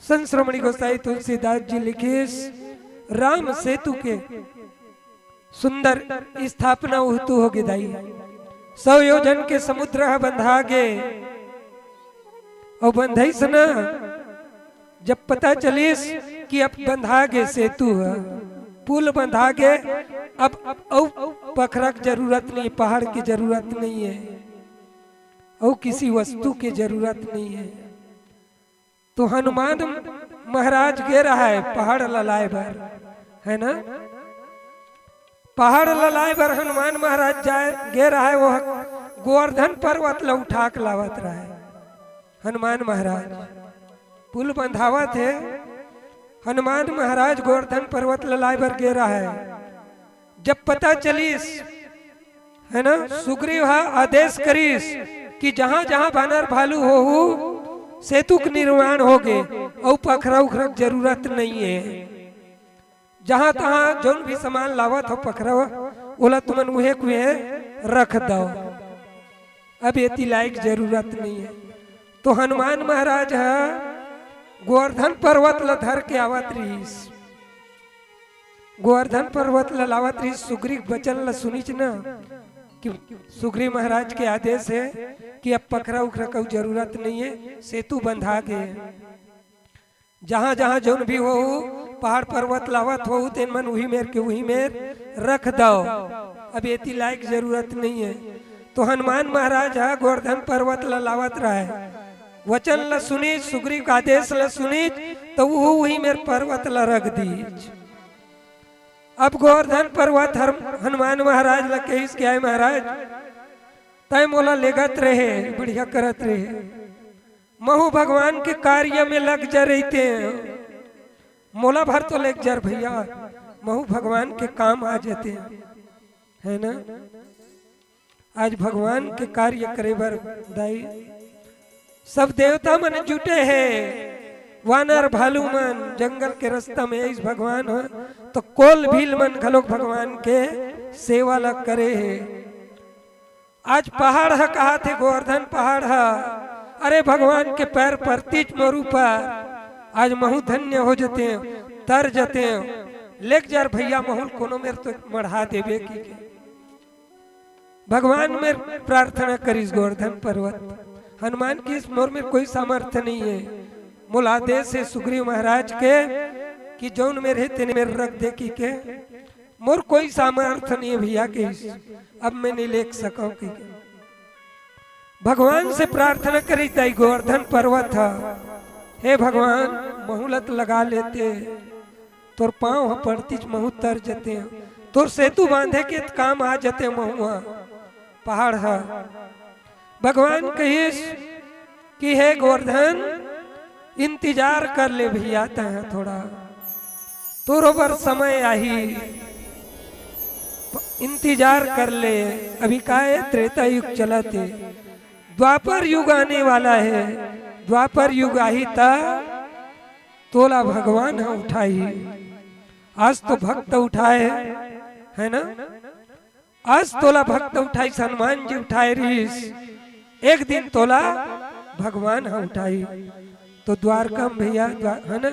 संत शिरोमणि गोसाई तुलसीदास जी लिखिस, राम सेतु के सुंदर स्थापना उहतू होगे दाई। सौ योजन के समुद्र ह बंधा गे, अउ बंधइस न, जब पता चलिस कि अब बंधा गे सेतु ह, पुल बंधा गे, अब, अब अउ पखरा के जरूरत नहीं, पहाड़ की जरूरत नहीं है, अउ किसी वस्तु की जरूरत नहीं है। तो हनुमान महाराज गे रहय पहाड़ ल लाए बर, है ना? पहाड़ ल लाए बर हनुमान महाराज जाए गे रहय, वो गोवर्धन पर्वत ल उठा के लावत रहय हनुमान महाराज। पुल बंधावत हे, हनुमान महाराज गोवर्धन पर्वत ल लाए बर गे रहय। जब पता चलिस, है ना, सुग्रीव हा आदेश करिस कि जहां जहां बानर भालू होहू, सेतु के निर्माण होगे, अउ पखरा उखरा के जरूरत नहीं है। जहां तहां जौन भी सामान लावत हो पखरा, ओला तुमन उहे कुहे रख दव। अब एती लाइक जरूरत नहीं है। तो हनुमान महाराज ह गोवर्धन पर्वत ल धर के आवत रहिस। गोवर्धन पर्वत ल लावत रहिस, सुग्रीव बचन ल सुनिच न कि सुग्रीव महाराज के आदेश है कि अब पखरा उखरा के जरूरत नहीं है, सेतु बंधा गे। जहां जहां जौन भी हो, पहाड़ पर्वत लावत हो, तेन मन उही मेर के उही मेर रख दव। अब एती लाइक जरूरत नहीं है। तो हनुमान महाराज ह गोवर्धन पर्वत ल लावत रहय, वचन ल सुनिस, सुग्रीव के आदेश ल सुनिस, तो वो उही मेर पर्वत ल रख दीस। अब गोवर्धन पर्वत हर हनुमान महाराज ल कहिस कि आय महाराज, तय मोला लेगत रहे, बढ़िया करत रहे, महू भगवान के कार्य में लग जा रहितेंव, मोला भर तो लेग जर भैया, महू भगवान के काम आ जते, है ना? आज भगवान के कार्य करे बर दाई सब देवता मन जुटे हे, वानर भालू मन जंगल के रास्ता में आइस भगवान ह, तो कोल भील मन घलोक भगवान के सेवा ला करे हे। आज पहाड़ ह कहाथे, गोवर्धन पहाड़ ह, अरे भगवान के पैर परतिच मोर ऊपर, आज महू धन्य हो जते, तर जते, लेग जर भैया महू ल कोनो मेर तो मढ़ा देबे कहिके। भगवान मेर प्रार्थना करिस गोवर्धन पर्वत, हनुमान कहिस मोर मेर कोई सामर्थ्य नहीं है, मोला आदेश हे सुग्रीव महाराज के कि जौन मेर हे तेने मेर रख दे कहिके, मोर कोई सामर्थ्य नहीं है भैया कहिस, अब मैं नहीं लेग सकंव कहिके। भगवान से प्रार्थना करिस दाई गोवर्धन पर्वत ह, हे भगवान, महू ल त लगा लेते, तोर पाँव ह परतिच महू तर जते, तोर सेतु बांधे के त काम आ जते महू ह, पहाड़ ह। भगवान कहिस कि हे गोवर्धन, इंतजार कर ले भैया, तैं थोड़ा, तोरो बर समय आही, इंतजार कर ले। अभी का हे, त्रेता युग चलत हे, द्वापर युग आने वाला हे, द्वापर युग आही त तोला भगवान ह उठाही। आज तो भक्त उठाए हे, है ना? आज तोला भक्त उठाइस, हनुमान जी उठाए रहिस, एक दिन तोला भगवान ह उठाही। तो द्वारका में भैया, द्वा-, है ना,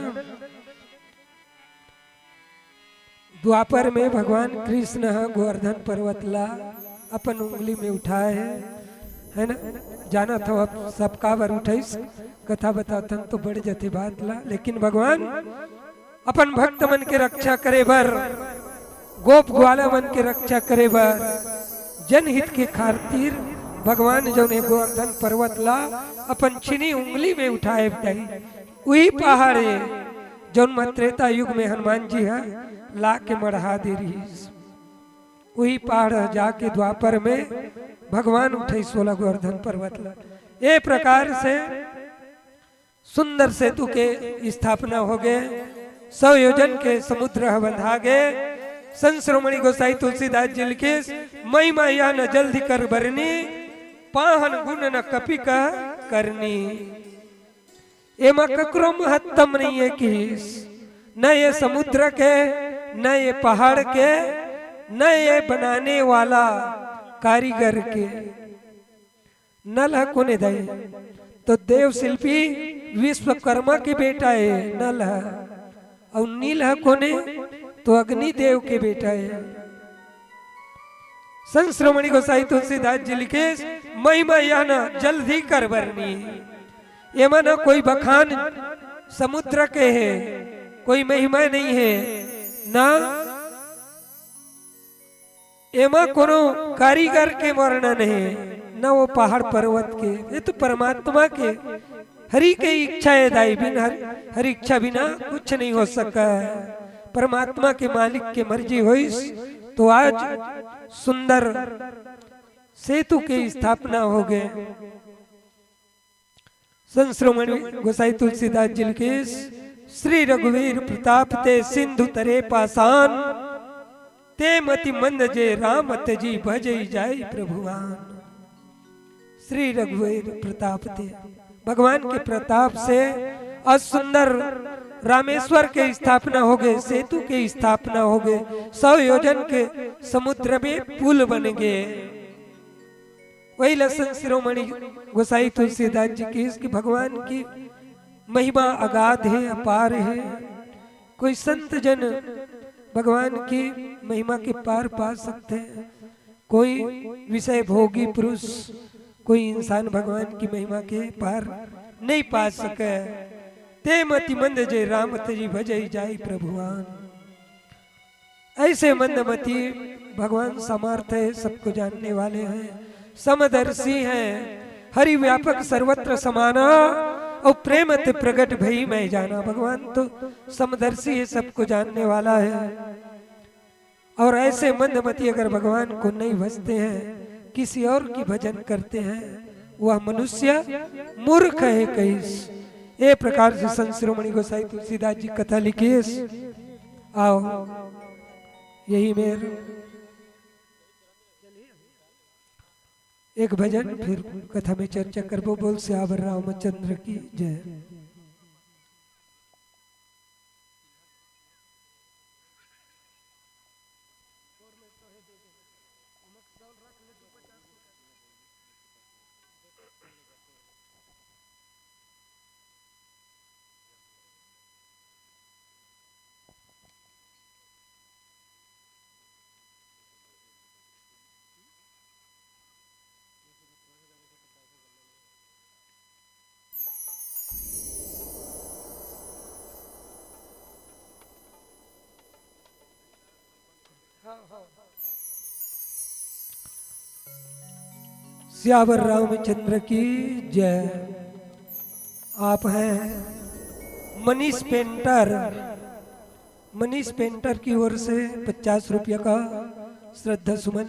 द्वापर में भगवान कृष्ण ह गोवर्धन पर्वत ला अपन उंगली में उठाए हे, है ना? जानत हव आप सब काबर उठाइस, कथा बताथन तो बढ़ जथे बात ला, लेकिन भगवान अपन भक्त मन के रक्षा करे बर, गोप ग्वाला मन के रक्षा करे बर, जनहित के खातिर भगवान जौन हे गोवर्धन पर्वत ला अपन छीनी उंगली में उठाए बताई। उही पहाड़ हे जौन म त्रेता युग में हनुमान जी ह ला के मढ़ा दे रहिस। उही पहाड़ ह जाके द्वापर में भगवान उठाइस ओला गोवर्धन पर्वत ला। ए प्रकार से सुंदर सेतु के स्थापना हो गए। सौ योजन के समुद्र ह बंधा गए। संत शिरोमणि गोसाई तुलसीदास जी लिखिस, महिमा यह न जल्दी कर बरनी, पाहन गुण न कपि कह करनी। एमा ककरो महत्तम नहीं है किहिस, न ये समुद्र के, न ये पहाड़ के, न ये बनाने वाला कारीगर के। नल ह कोने दाई? तो देव शिल्पी विश्वकर्मा के बेटा हे नल ह। अउ नील ह कोने? तो अग्निदेव के बेटा हे। संत शिरोमणि गोसाई तुलसीदास जी लिखिस, महिमा यह न जल्दी कर बरनी। एमा न कोई बखान समुद्र के हे, कोई महिमा नहीं हे, ना एमा कोनो कारीगर के वर्णन हे, न वो पहाड़ पर्वत के। ये तो परमात्मा के, हरि के इच्छा हे दाई, बिन हर, हरि इच्छा बिना कुछ नहीं हो सका है। परमात्मा के मालिक के मर्जी होइस तो आज सुंदर सेतु के स्थापना हो गए। संत शिरोमणि गोसाई तुलसीदास जी लिखिस, श्री रघुवीर प्रताप ते सिंधु तरे पासान, ते मति मंद जे राम तजी भजई जाई प्रभुवान। श्री रघुवीर प्रताप ते, भगवान के प्रताप से आज सुंदर रामेश्वर के स्थापना हो गए, सेतु के स्थापना हो गए, सौ योजन के समुद्र में पुल बन गए। वही ल संत शिरोमणि गोसाई तुलसीदास जी कहिस कि भगवान की महिमा अगाध हे, अपार हे। कोई संत जन भगवान की महिमा के पार पा सकते हैं, कोई विषय भोगी पुरुष, कोई इंसान भगवान की महिमा के पार नहीं पा सके। ते मति मंद जे राम तजी भजई जाई प्रभुवान। ऐसे मंदमती भगवान समर्थ है, सबको जानने वाले हैं, समदर्शी हैं। हरि व्यापक सर्वत्र समाना, और प्रेम ते प्रगट भई मैं जाना। भगवान तो समदर्शी है, सबको जानने वाला है। और ऐसे मंदमती अगर भगवान को नहीं भजते हैं, किसी और की भजन करते हैं, वह मनुष्य मूर्ख है कहिस। ए प्रकार से संत शिरोमणि गोसाई तुलसीदास जी कथा लिखेस। आओ, यही मेर एक भजन, फिर कथा में चर्चा करबो। बोल सियावर रामचंद्र की जय। सियावर रामचंद्र की जय। आप हैं मनीष पेंटर, मनीष पेंटर की ओर से पचास रुपया का श्रद्धा सुमन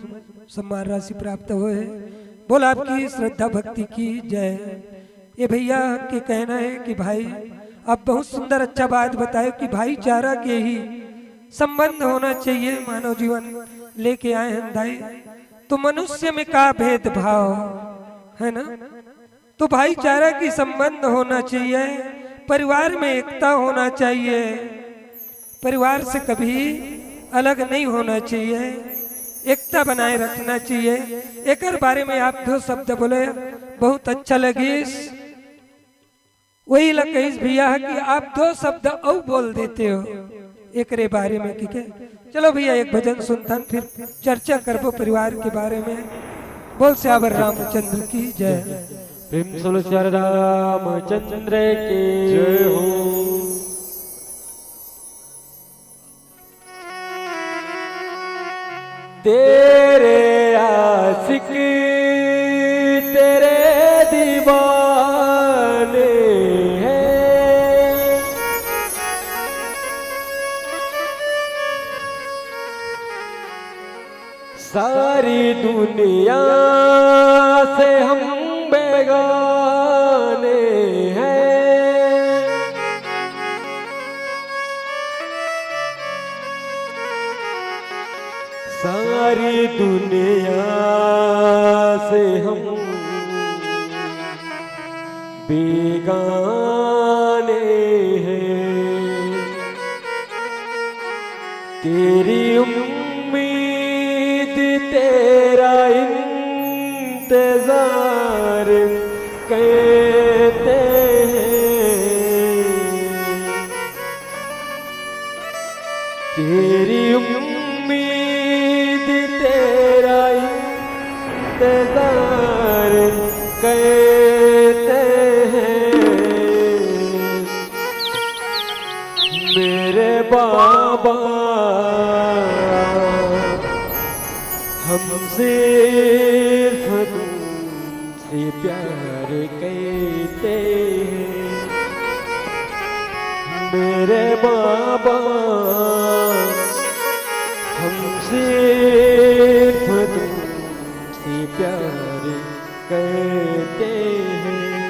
सम्मान राशि प्राप्त हुए। बोल आपकी श्रद्धा भक्ति की जय। ये भैया के कहना है कि भाई, आप बहुत सुंदर अच्छा बात बताए कि भाईचारा के ही संबंध होना चाहिए। मानव जीवन लेके आए हैं दाई, तो मनुष्य में का भेदभाव है ना, तो भाईचारा की संबंध होना चाहिए, परिवार में एकता होना चाहिए, परिवार से कभी अलग नहीं होना चाहिए, एकता बनाए रखना चाहिए। एकर बारे में आप दो शब्द बोले, बहुत अच्छा लगिस। वही ला कहिस भैया कि आप दो शब्द अउ बोल देते हो एकरे बारे में, ठीक है? चलो भैया, एक भजन सुनथन, फिर चर्चा करबो परिवार के बारे में। बोल सियावर रामचंद्र की जय। प्रेम से बोलो सियावर रामचंद्र की जय हो। तेरे आशिक तेरे दीवाने हैं। सारी दुनिया से हम बेगाने हैं। सारी दुनिया से हम बेगाने हैं। तेरी उम्मीद, तेरा इंतजार कहते हैं। तेरी उम्मीद, तेरा इंतजार कहते हैं। मेरे बाबा, हम सिर्फ तुमसे प्यार कहते हैं। मेरे बाबा, हम सिर्फ तुमसे प्यार कहते हैं।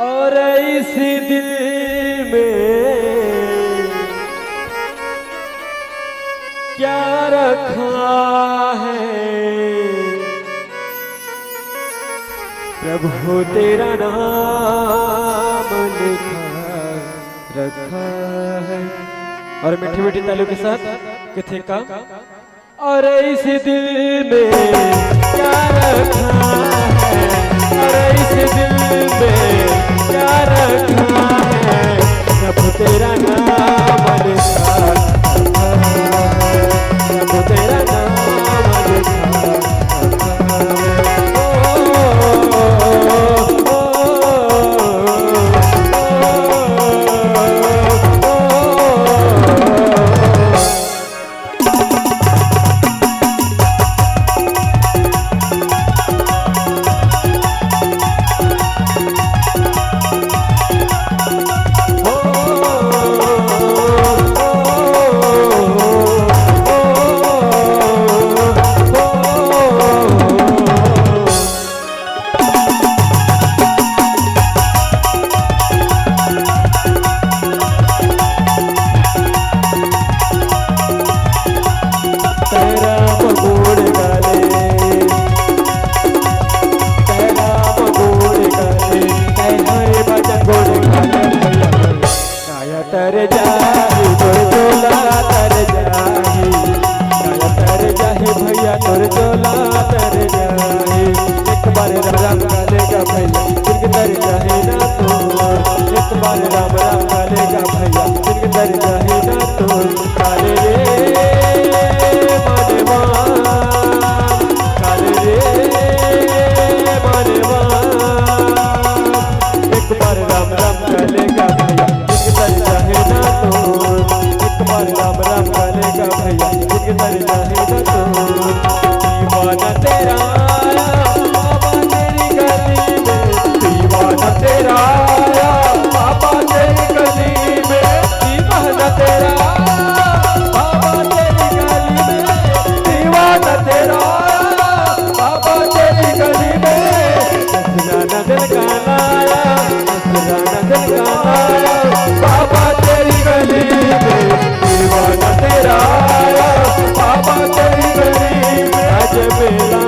और इस दिल में क्या रखा है, प्रभु तेरा नाम लिखा रखा है। और मीठी मीठी तालियों के साथ किथे का। और इस दिल में क्या रखा है, और इस दिल में क्या रखा है, प्रभु तेरा नाम लिखा है, प्रभु तेरा नाम लिखा है। ओ, ओ, ओ, ओ, ओ, ओ, ओ, ओ। काले रे मनवा, काले रे मनवा, एक बार राम राम काले का भैया, एक तर चाहे ना तो, एक बार राम राम काले का भैया, एक तर चाहे ना तो। दीवाना तेरा आया बाबा तेरी गली में, दीवाना तेरा आया बाबा तेरी गली में, दीवाना तेरा आया बाबा तेरी गली में, दीवाना तेरा आया बाबा तेरी गली में। नजराना दिल का लाया, नजराना दिल का लाया बाबा तेरी गली में, दीवाना तेरा आया बाबा तेरी गली में। आज मेला,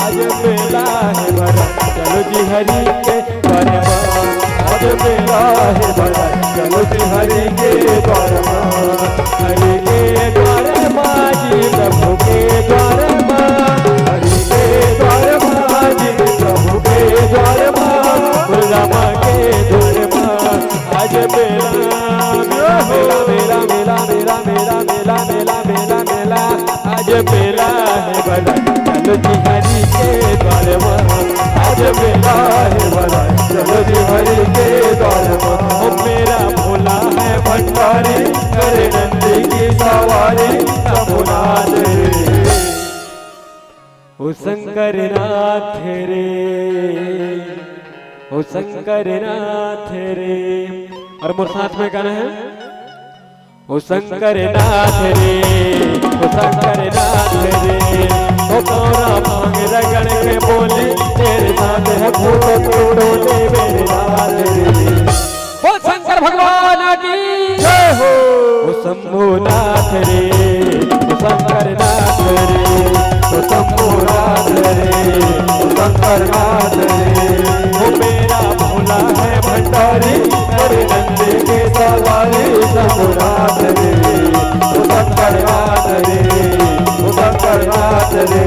आज मेला है भरा, चलो जी हरी के द्वार मा। आज मेला है भरा, चलो जी हरी के द्वार मा। हरी के द्वार मा जी, प्रभु के द्वार मा। हरी के द्वार मा जी, प्रभु के द्वार मा। रामा के द्वार मा। आज मेला, मेला, मेला, मेला, मेला, मेला, मेला, मेला, मेला, मेला। आज मेला है भरा, चलो जी हरी के द्वार मा। आज मेला है भरा, चलो जी हरी के द्वार मा। ओ मेरा भोला है भंडारी, करे नंदी की सवारी, शंभुनाथ रे। ओ शंकर नाथ रे, ओ शंकर नाथ रे। और मोर साथ में गाना है। ओ शंकर नाथ रे, ओ शंकर नाथ रे, ओ गौरा भांग रगड़ के बोली, तेरे साथ है भूत टोले मेरे नाथ रे। बोल शंकर भगवान की जय हो। ओ शंभुनाथ रे, ओ शंकर नाथ रे, ओ शंभुनाथ रे, ओ शंकर नाथ रे। ओ मेरा भोला है भंडारी, करे नंदी की सवारी शंभुनाथ रे, ओ शंकर नाथ रे, ओ शंकर नाथ रे,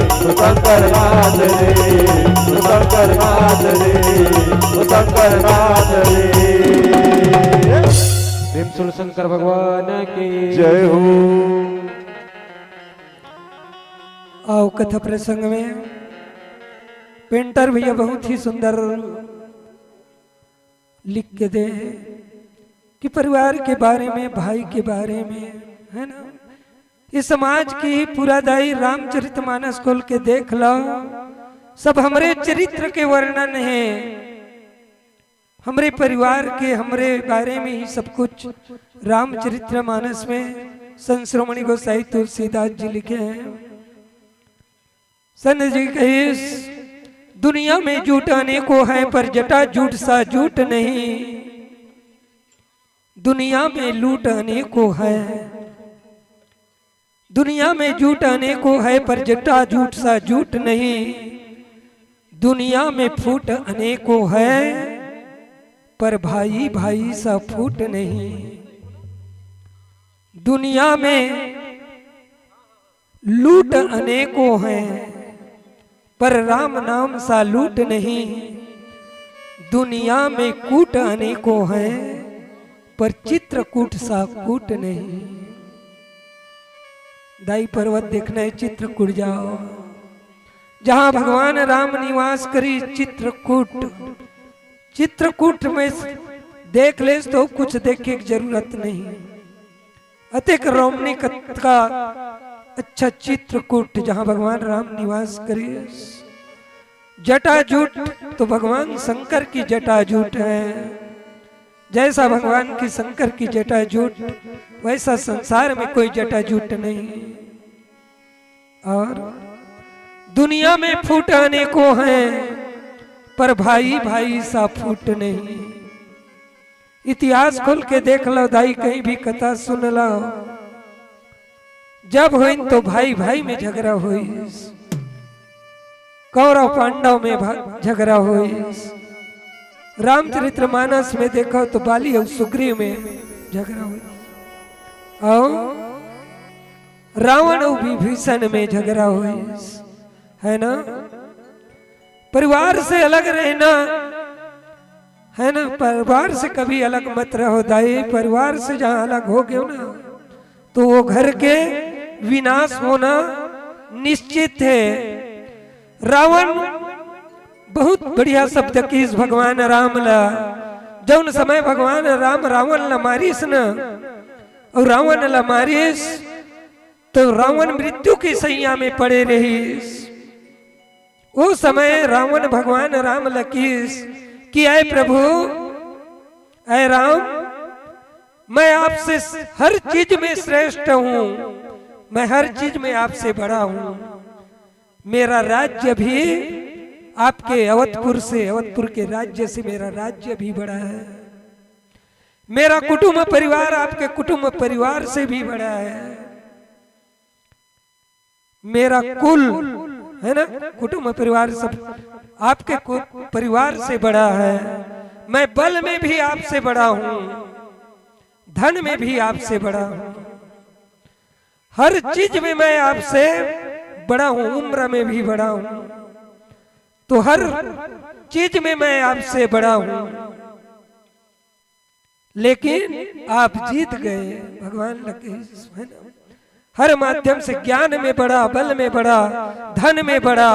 ओ शंकर नाथ रे, ओ शंकर नाथ रे, ओ शंकर नाथ रे। प्रेम से शंकर भगवान की जय हो। आओ कथा प्रसंग में पेंटर भैया बहुत ही सुंदर लिख के दे हैं कि परिवार के बारे में, भाई के बारे में, है ना, इस समाज की पूरा दाई रामचरितमानस खोल के देख लो, सब हमरे चरित्र के वर्णन है। हमरे परिवार के, हमरे बारे में ही सब कुछ रामचरितमानस में संत शिरोमणि गोसाई तुलसीदास जी लिखे हैं। संत जी कहिस, दुनिया में जूठ अनेकों हैं, पर जटा जूठ सा जूठ नहीं। दुनिया में लूट अनेकों हैं, दुनिया में जूठ अनेकों है, पर जटा जूठ सा जूठ नहीं। दुनिया में फूट अनेकों है, पर भाई भाई सा फूट नहीं। दुनिया में लूट अनेकों हैं, पर राम नाम सा लूट नहीं। दुनिया में कूट अनेकों हैं, पर चित्रकूट सा कूट नहीं। दाई पर्वत देखना है, चित्रकूट जाओ, जहां भगवान राम निवास करी। चित्रकूट, चित्रकूट में देख ले तो कुछ देखे की जरूरत नहीं। अतेक रमणीक, अतका अच्छा चित्रकूट, जहां भगवान राम निवास करे। जटाजूट तो भगवान शंकर की जटाजूट है। जैसा भगवान की, शंकर की जटाजूट, वैसा संसार में कोई जटाजूट नहीं। और दुनिया में फूट अनेकों हैं, पर भाई भाई सा फूट नहीं। इतिहास खोल के देख लो दाई, कहीं भी कथा सुन लो, जब होइन तो भाई भाई में झगड़ा होइस, कौरव पांडव में भा-, झगड़ा होइस। रामचरितमानस में देखो तो बाली और सुग्रीव में झगड़ा होइस, और रावण और विभीषण में झगड़ा होइस, है ना? परिवार से अलग रहना है ना, परिवार से कभी अलग मत रहो दाई। परिवार से जहाँ अलग हो गए ना, तो वो घर के विनाश होना निश्चित है। रावण बहुत बढ़िया शब्द किस भगवान राम ला। जौन समय भगवान राम रावण ला मारिस न, और रावण ला मारिस, तो रावण मृत्यु की सैया में पड़े रहिस। ओ समय रावण भगवान राम ला किस कि "अय प्रभु, अय राम, मैं आपसे हर चीज में श्रेष्ठ हूँ, मैं हर चीज में आपसे बड़ा हूँ। मेरा राज्य भी आपके अवधपुर से, अवधपुर के राज्य से मेरा राज्य भी बड़ा है। मेरा कुटुंब परिवार आपके कुटुंब परिवार से भी बड़ा है। मेरा कुल, है ना, कुटुंब परिवार सब आपके कु-, परिवार से बड़ा है। मैं बल में भी आपसे बड़ा हूँ, धन में भी आपसे बड़ा हूँ, हर चीज में मैं आपसे बड़ा हूँ, उम्र में भी बड़ा हूँ, तो हर चीज में मैं आपसे बड़ा हूँ, लेकिन आप जीत गए।" भगवान लगे, है ना, हर माध्यम से, ज्ञान में बड़ा, बल में बड़ा, धन में बड़ा,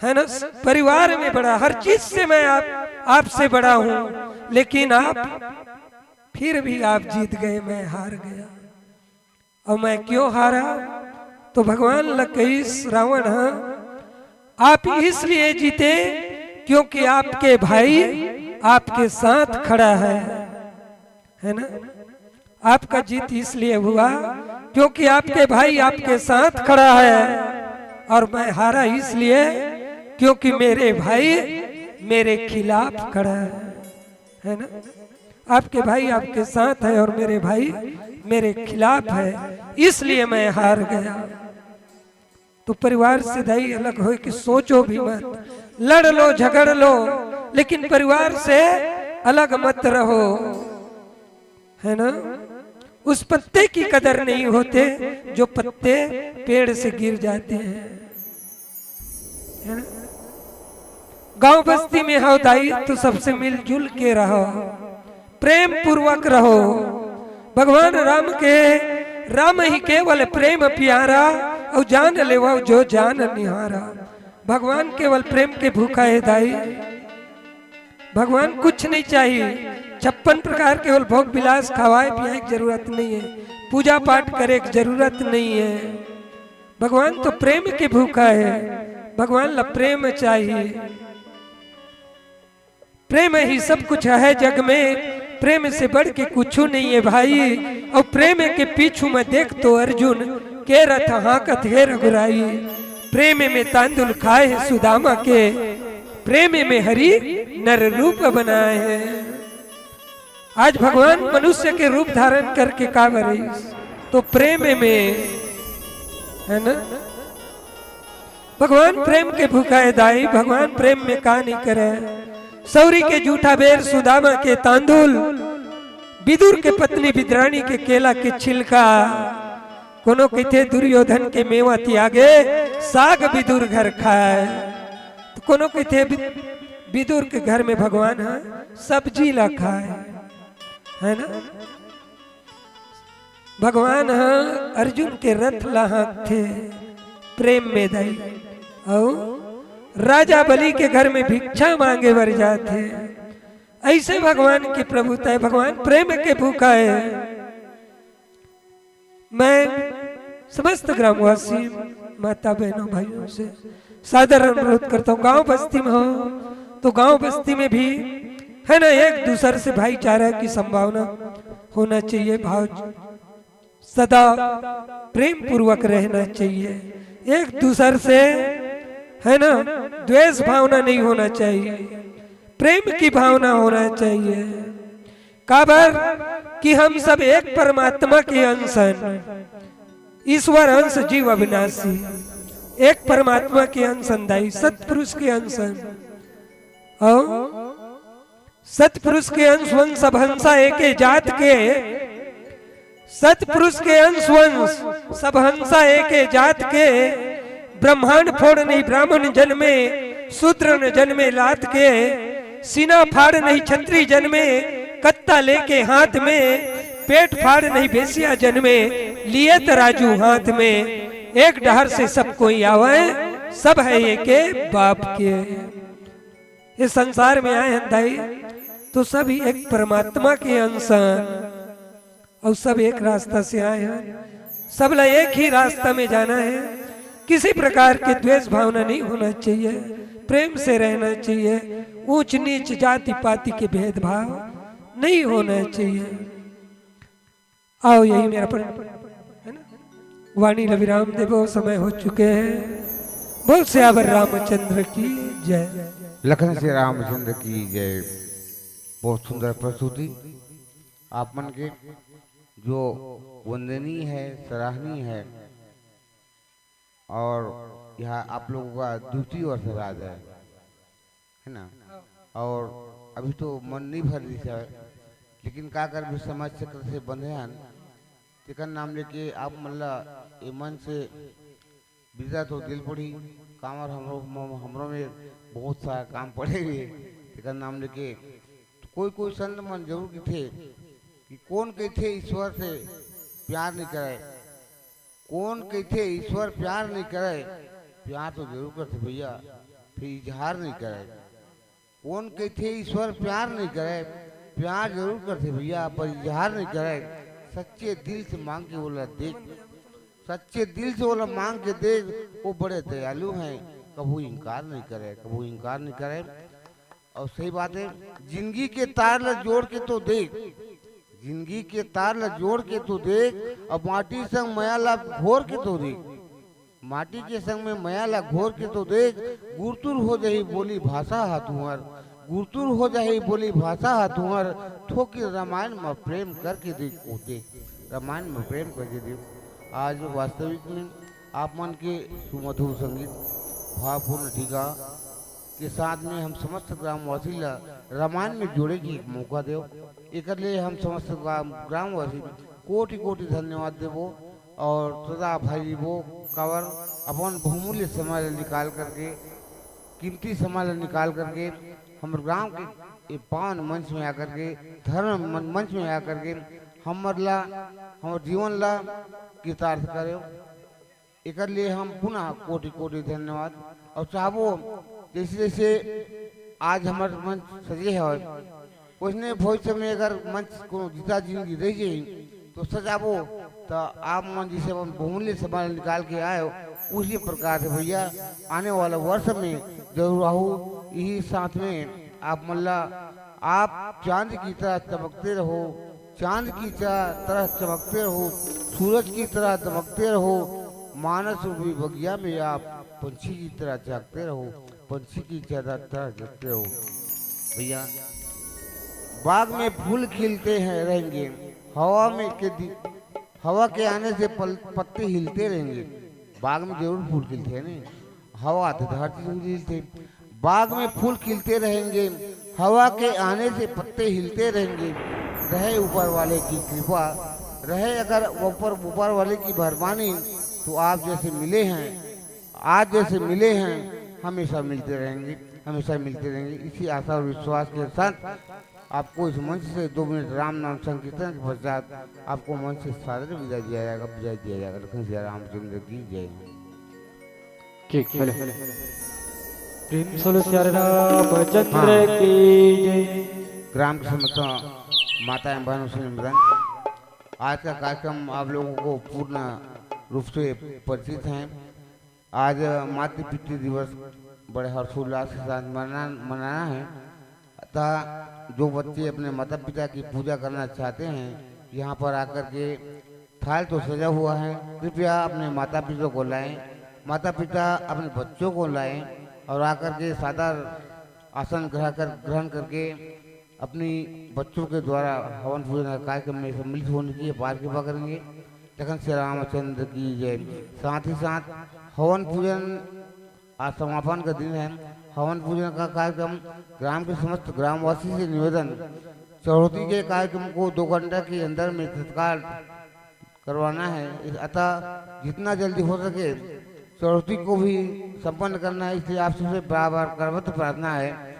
है ना, परिवार में बड़ा, हर चीज से मैं आप आपसे बड़ा हूँ, लेकिन आप फिर भी आप जीत गए, मैं हार गया। और मैं क्यों हारा? तो भगवान ला कहिस रावण, हाँ, आप इसलिए जीते क्योंकि आपके भाई आपके साथ खड़ा है, है ना? आपका जीत इसलिए हुआ क्योंकि आपके भाई आपके साथ खड़ा है, और मैं हारा इसलिए क्योंकि मेरे भाई मेरे खिलाफ खड़ा है, है ना? आपके भाई आपके साथ है और मेरे भाई मेरे खिलाफ है, इसलिए मैं हार गया। तो परिवार से दाई अलग होए कि सोचो भी मत, लड़ लो, झगड़ लो, लेकिन परिवार से अलग मत रहो, है ना? उस पत्ते की कदर नहीं होते जो पत्ते पेड़ से गिर जाते हैं, है ना? गांव बस्ती में हो दाई तो सबसे मिलजुल के रहो, प्रेम पूर्वक रहो। भगवान राम के, "राम ही केवल प्रेम प्यारा, और जान लेवा जो जान निहारा।" भगवान केवल प्रेम के भूखा है दाई। भगवान कुछ नहीं चाहिए, छप्पन प्रकार के केवल भोग विलास खवाए पियाए की जरूरत नहीं है, पूजा पाठ करे की जरूरत नहीं है। भगवान तो प्रेम के भूखा है, भगवान ला प्रेम चाहिए। प्रेम ही सब कुछ है जग में, प्रेम से बढ़ के कुछ नहीं है भाई। और प्रेम के पीछू में देख तो अर्जुन के रथ हाँकत हे रघुराई। प्रेम में तांदुल खाए है सुदामा के, प्रेम में हरि नर रूप बनाए है। आज भगवान मनुष्य के रूप धारण करके का बरिस? तो प्रेम में, है ना? भगवान प्रेम के भूखा है दाई, भगवान प्रेम में का नहीं करे। सौरी के जूठा बेर, सुदामा के तांदुल, विदुर के पत्नी विदरानी के केला के छिलका, कोनो कहिथे दुर्योधन के मेवा त्यागे, साग विदुर घर खाए। तो कोनो कहिथे वि-, विदुर के घर में भगवान ह सब्जी ला खाए, है ना? भगवान ह अर्जुन के रथ ला हाँकथे प्रेम में दाई, अउ राजा बलि के घर में भिक्षा मांगे बर जाथे। ऐसे भगवान के प्रभुता है, भगवान प्रेम के भूखा है। मैं समस्त ग्रामवासी, माता बहनों, भाइयों से सादर अनुरोध करता हूँ, गांव बस्ती में हो तो गांव बस्ती में भी, है ना, एक दूसर से भाईचारा की संभावना होना चाहिए, भाव सदा प्रेम पूर्वक रहना चाहिए, एक दूसर से, है ना, द्वेष भावना नहीं होना चाहिए, प्रेम की भावना होना चाहिए। काबर कि हम सब एक परमात्मा के अंश हन, ईश्वर अंश जीव अविनाशी, एक परमात्मा के अंश हन दाई, सतपुरुष के अंश हन। और सतपुरुष के अंश हन सब हंसा एके जात के, सतपुरुष के अंश हन सब हंसा एके जात के, ब्रह्मांड फोड़ नहीं ब्राह्मण जन्मे, शूद्र न जन्मे लात के, सीना फाड़ नहीं छतरी जन्मे, कत्ता लेके हाथ में, पेट फाड़ नहीं बेसिया जन्मे, लिए तराजू हाथ में। एक डहर से सब कोई आवय, सब है एके बाप के। ये संसार में आए हन दाई, तो सब ही एक परमात्मा के अंश हन। अउ सब एक रास्ता से आए हैं, सब ला एक ही रास्ता में जाना है। किसी प्रकार के द्वेष भावना नहीं होना चाहिए, प्रेम से रहना चाहिए। ऊंच नीच जाति पाति के भेदभाव नहीं होना चाहिए। आओ, यही मेरा प्रण है ना। वाणी ला विराम देबो, समय हो चुके हैं। बोल सियावर रामचंद्र की जय। लखन से रामचंद्र की जय। बहुत सुंदर प्रस्तुति आप मन के, जो वंदनीय है, सराहनीय है। और यह आप लोगों का द्वितीय वर्ष राज है, है ना? और अभी तो मन नहीं भर रही है, लेकिन का कर भी समाज चक्र से बंधे हन, तेकर नाम लेके आप मन ला ये मन से बिदा तो दिल पड़ी। कामर हमरो, हमरो में बहुत सारा काम पड़े हुए, तेकर नाम लेके कोई कोई संत मन जरूर किथे कि कौन कहते ईश्वर से प्यार नहीं करे, कौन कहते ईश्वर प्यार नहीं करे। प्यार तो जरूर करते भैया, फिर इजहार नहीं करे। कौन कहते ईश्वर प्यार नहीं करे, प्यार जरूर करते भैया, पर इजहार नहीं करे। सच्चे दिल से मांग के बोला देख, सच्चे दिल से बोला मांग के देख, वो बड़े दयालु हैं, कभू इनकार नहीं करे, कभू इनकार नहीं करे। और सही बात है, जिंदगी के तार ला जोड़ के तो देख, जिंदगी के तार ला जोड़ के तो देख, अब माटी संग मया ला घोर के तो देख, माटी के संग में मया ला घोर के तो देख। गुरतुर हो जाही बोली भाषा हा तुहर, गुरतुर हो जाही बोली भाषा हा तुहर। थोकिन रामायण में प्रेम करके देख, ओ देख, रामायण में प्रेम करके देख। आज वास्तविक में आप मन के सुमधुर संगीत, भावपूर्ण टीका के साथ में हम समस्त ग्रामवासी ला रामायण में जोड़े के एक मौका देव। एकर ले हम समस्त ग्राम ग्रामवासी कोटि कोटि धन्यवाद देबो और सदा भाई वो कावर अपन बहुमूल्य समय ला निकाल करके, कीमती समय ला निकाल करके हमर गांव के ये पावन मंच में आकर के, धर्म मन- मंच में आकर के हमर ला, हमर जीवन ला कृतार्थ करे। एकर लिए हम पुनः कोटि कोटि धन्यवाद। और चाहबो जैसे जैसे आज हमर मंच सजे है, ओइसने भविष्य में अगर मंच कोनो जिता जिंदगी रह जाही तो सजाबो, तो आप मन जैसे अपन बहुमूल्य समय निकाल के आए हो, उसी प्रकार से भैया आने वाला वर्ष में जरूर आहू। यही साथ में आप मन ला, आप चांद की तरह चमकते रहो, चांद की चा- तरह चमकते रहो, सूरज की तरह दमकते रहो। मानस रूपी बगिया में आप पंछी की तरह चहकते रहो, पंछी की तरह तरह जगते रहो। भैया, बाग में फूल खिलते हैं रहेंगे, हवा में के दि- हवा के आने से पल- पत्ते हिलते रहेंगे। बाग में जरूर फूल खिलते हैं, नहीं? हवा आते तो हर चीज हिलते। बाग में फूल खिलते रहेंगे, हवा के आने से पत्ते हिलते रहेंगे। रहे ऊपर वाले की कृपा, रहे अगर ऊपर ऊपर वाले की मेहरबानी, तो आप जैसे मिले हैं, आज जैसे मिले हैं, हमेशा मिलते रहेंगे, हमेशा मिलते रहेंगे। इसी आशा और विश्वास के साथ आपको इस मंच से दो मिनट राम नाम संकीर्तन के पश्चात आपको मंच से सादर विदा दिया जाएगा, विदा दिया जाएगा। लखन सिया रामचंद्र की जय। ठीक, हेलो। प्रेम से बोलो सिया रामचंद्र की जय। ग्राम के समस्त माता एवं बहनों से निवेदन, आज का कार्यक्रम आप लोगों को पूर्ण रूप से परिचित है। आज मातृ पितृ दिवस बड़े हर्षोल्लास के साथ मनाना मनाना है। अतः जो बच्चे अपने माता पिता की पूजा करना चाहते हैं, यहाँ पर आकर के थाल तो सजा हुआ है, कृपया अपने माता पिता को लाएं, माता पिता अपने बच्चों को लाएं और आकर के सादर आसन ग्रह कर ग्रहण करके अपनी बच्चों के द्वारा हवन पूजन का कार्यक्रम में सम्मिलित होने की अपार कृपा करेंगे। लखन श्री रामचंद्र की जय। साथ ही साथ हवन पूजन आज समापन का दिन है। हवन पूजन का कार्यक्रम, ग्राम के समस्त ग्रामवासी से निवेदन, चढ़ौती के कार्यक्रम को दो घंटा के अंदर में तत्काल करवाना है। इस- अतः जितना जल्दी हो सके चढ़ौती को भी संपन्न करना है। इसलिए आप सबसे बार बार करबद्ध प्रार्थना है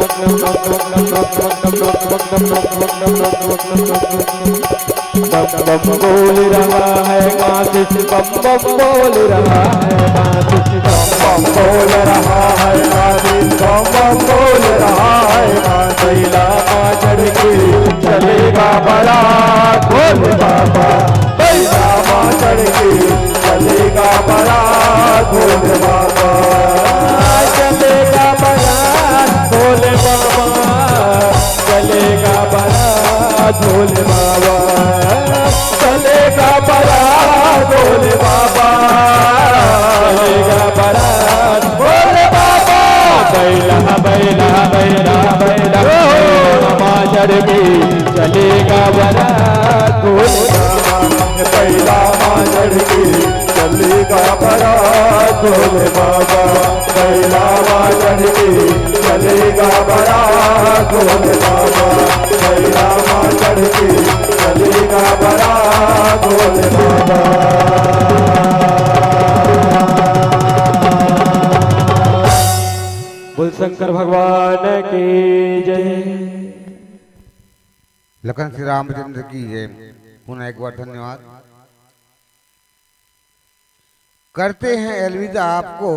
बम बम बोल रहा है माचिस, बम बम बोल रहा है माचिस, बम बम बोल रहा है माचिस। बम बम बोल रहा है माँ, बैला माँ चढ़ के चलेगा बारात। भोले बाबा, बैला माँ चढ़ के चलेगा बारात। भोले बाबा, चलेगा बारात। भोले बाबा, चलेगा बारात। भोले बाबा, चलेगा बारात। भोले बाबा, चलेगा बारात। भोले बाबा, बैला बैला बैला बैला, माँ चढ़ के चलेगा बारात। भोले बाबा, बैला माँ चढ़ के चलेगा बारात। भोले बाबा, बैला माँ चढ़ के चलेगा बारात। भोले बाबा, बैला माँ चढ़ के चलेगा बारात। भोले बाबा। बोल शंकर भगवान की जय। लखन श्री रामचंद्र की जय। पुनः एक बार धन्यवाद। करते हैं अलविदा आपको,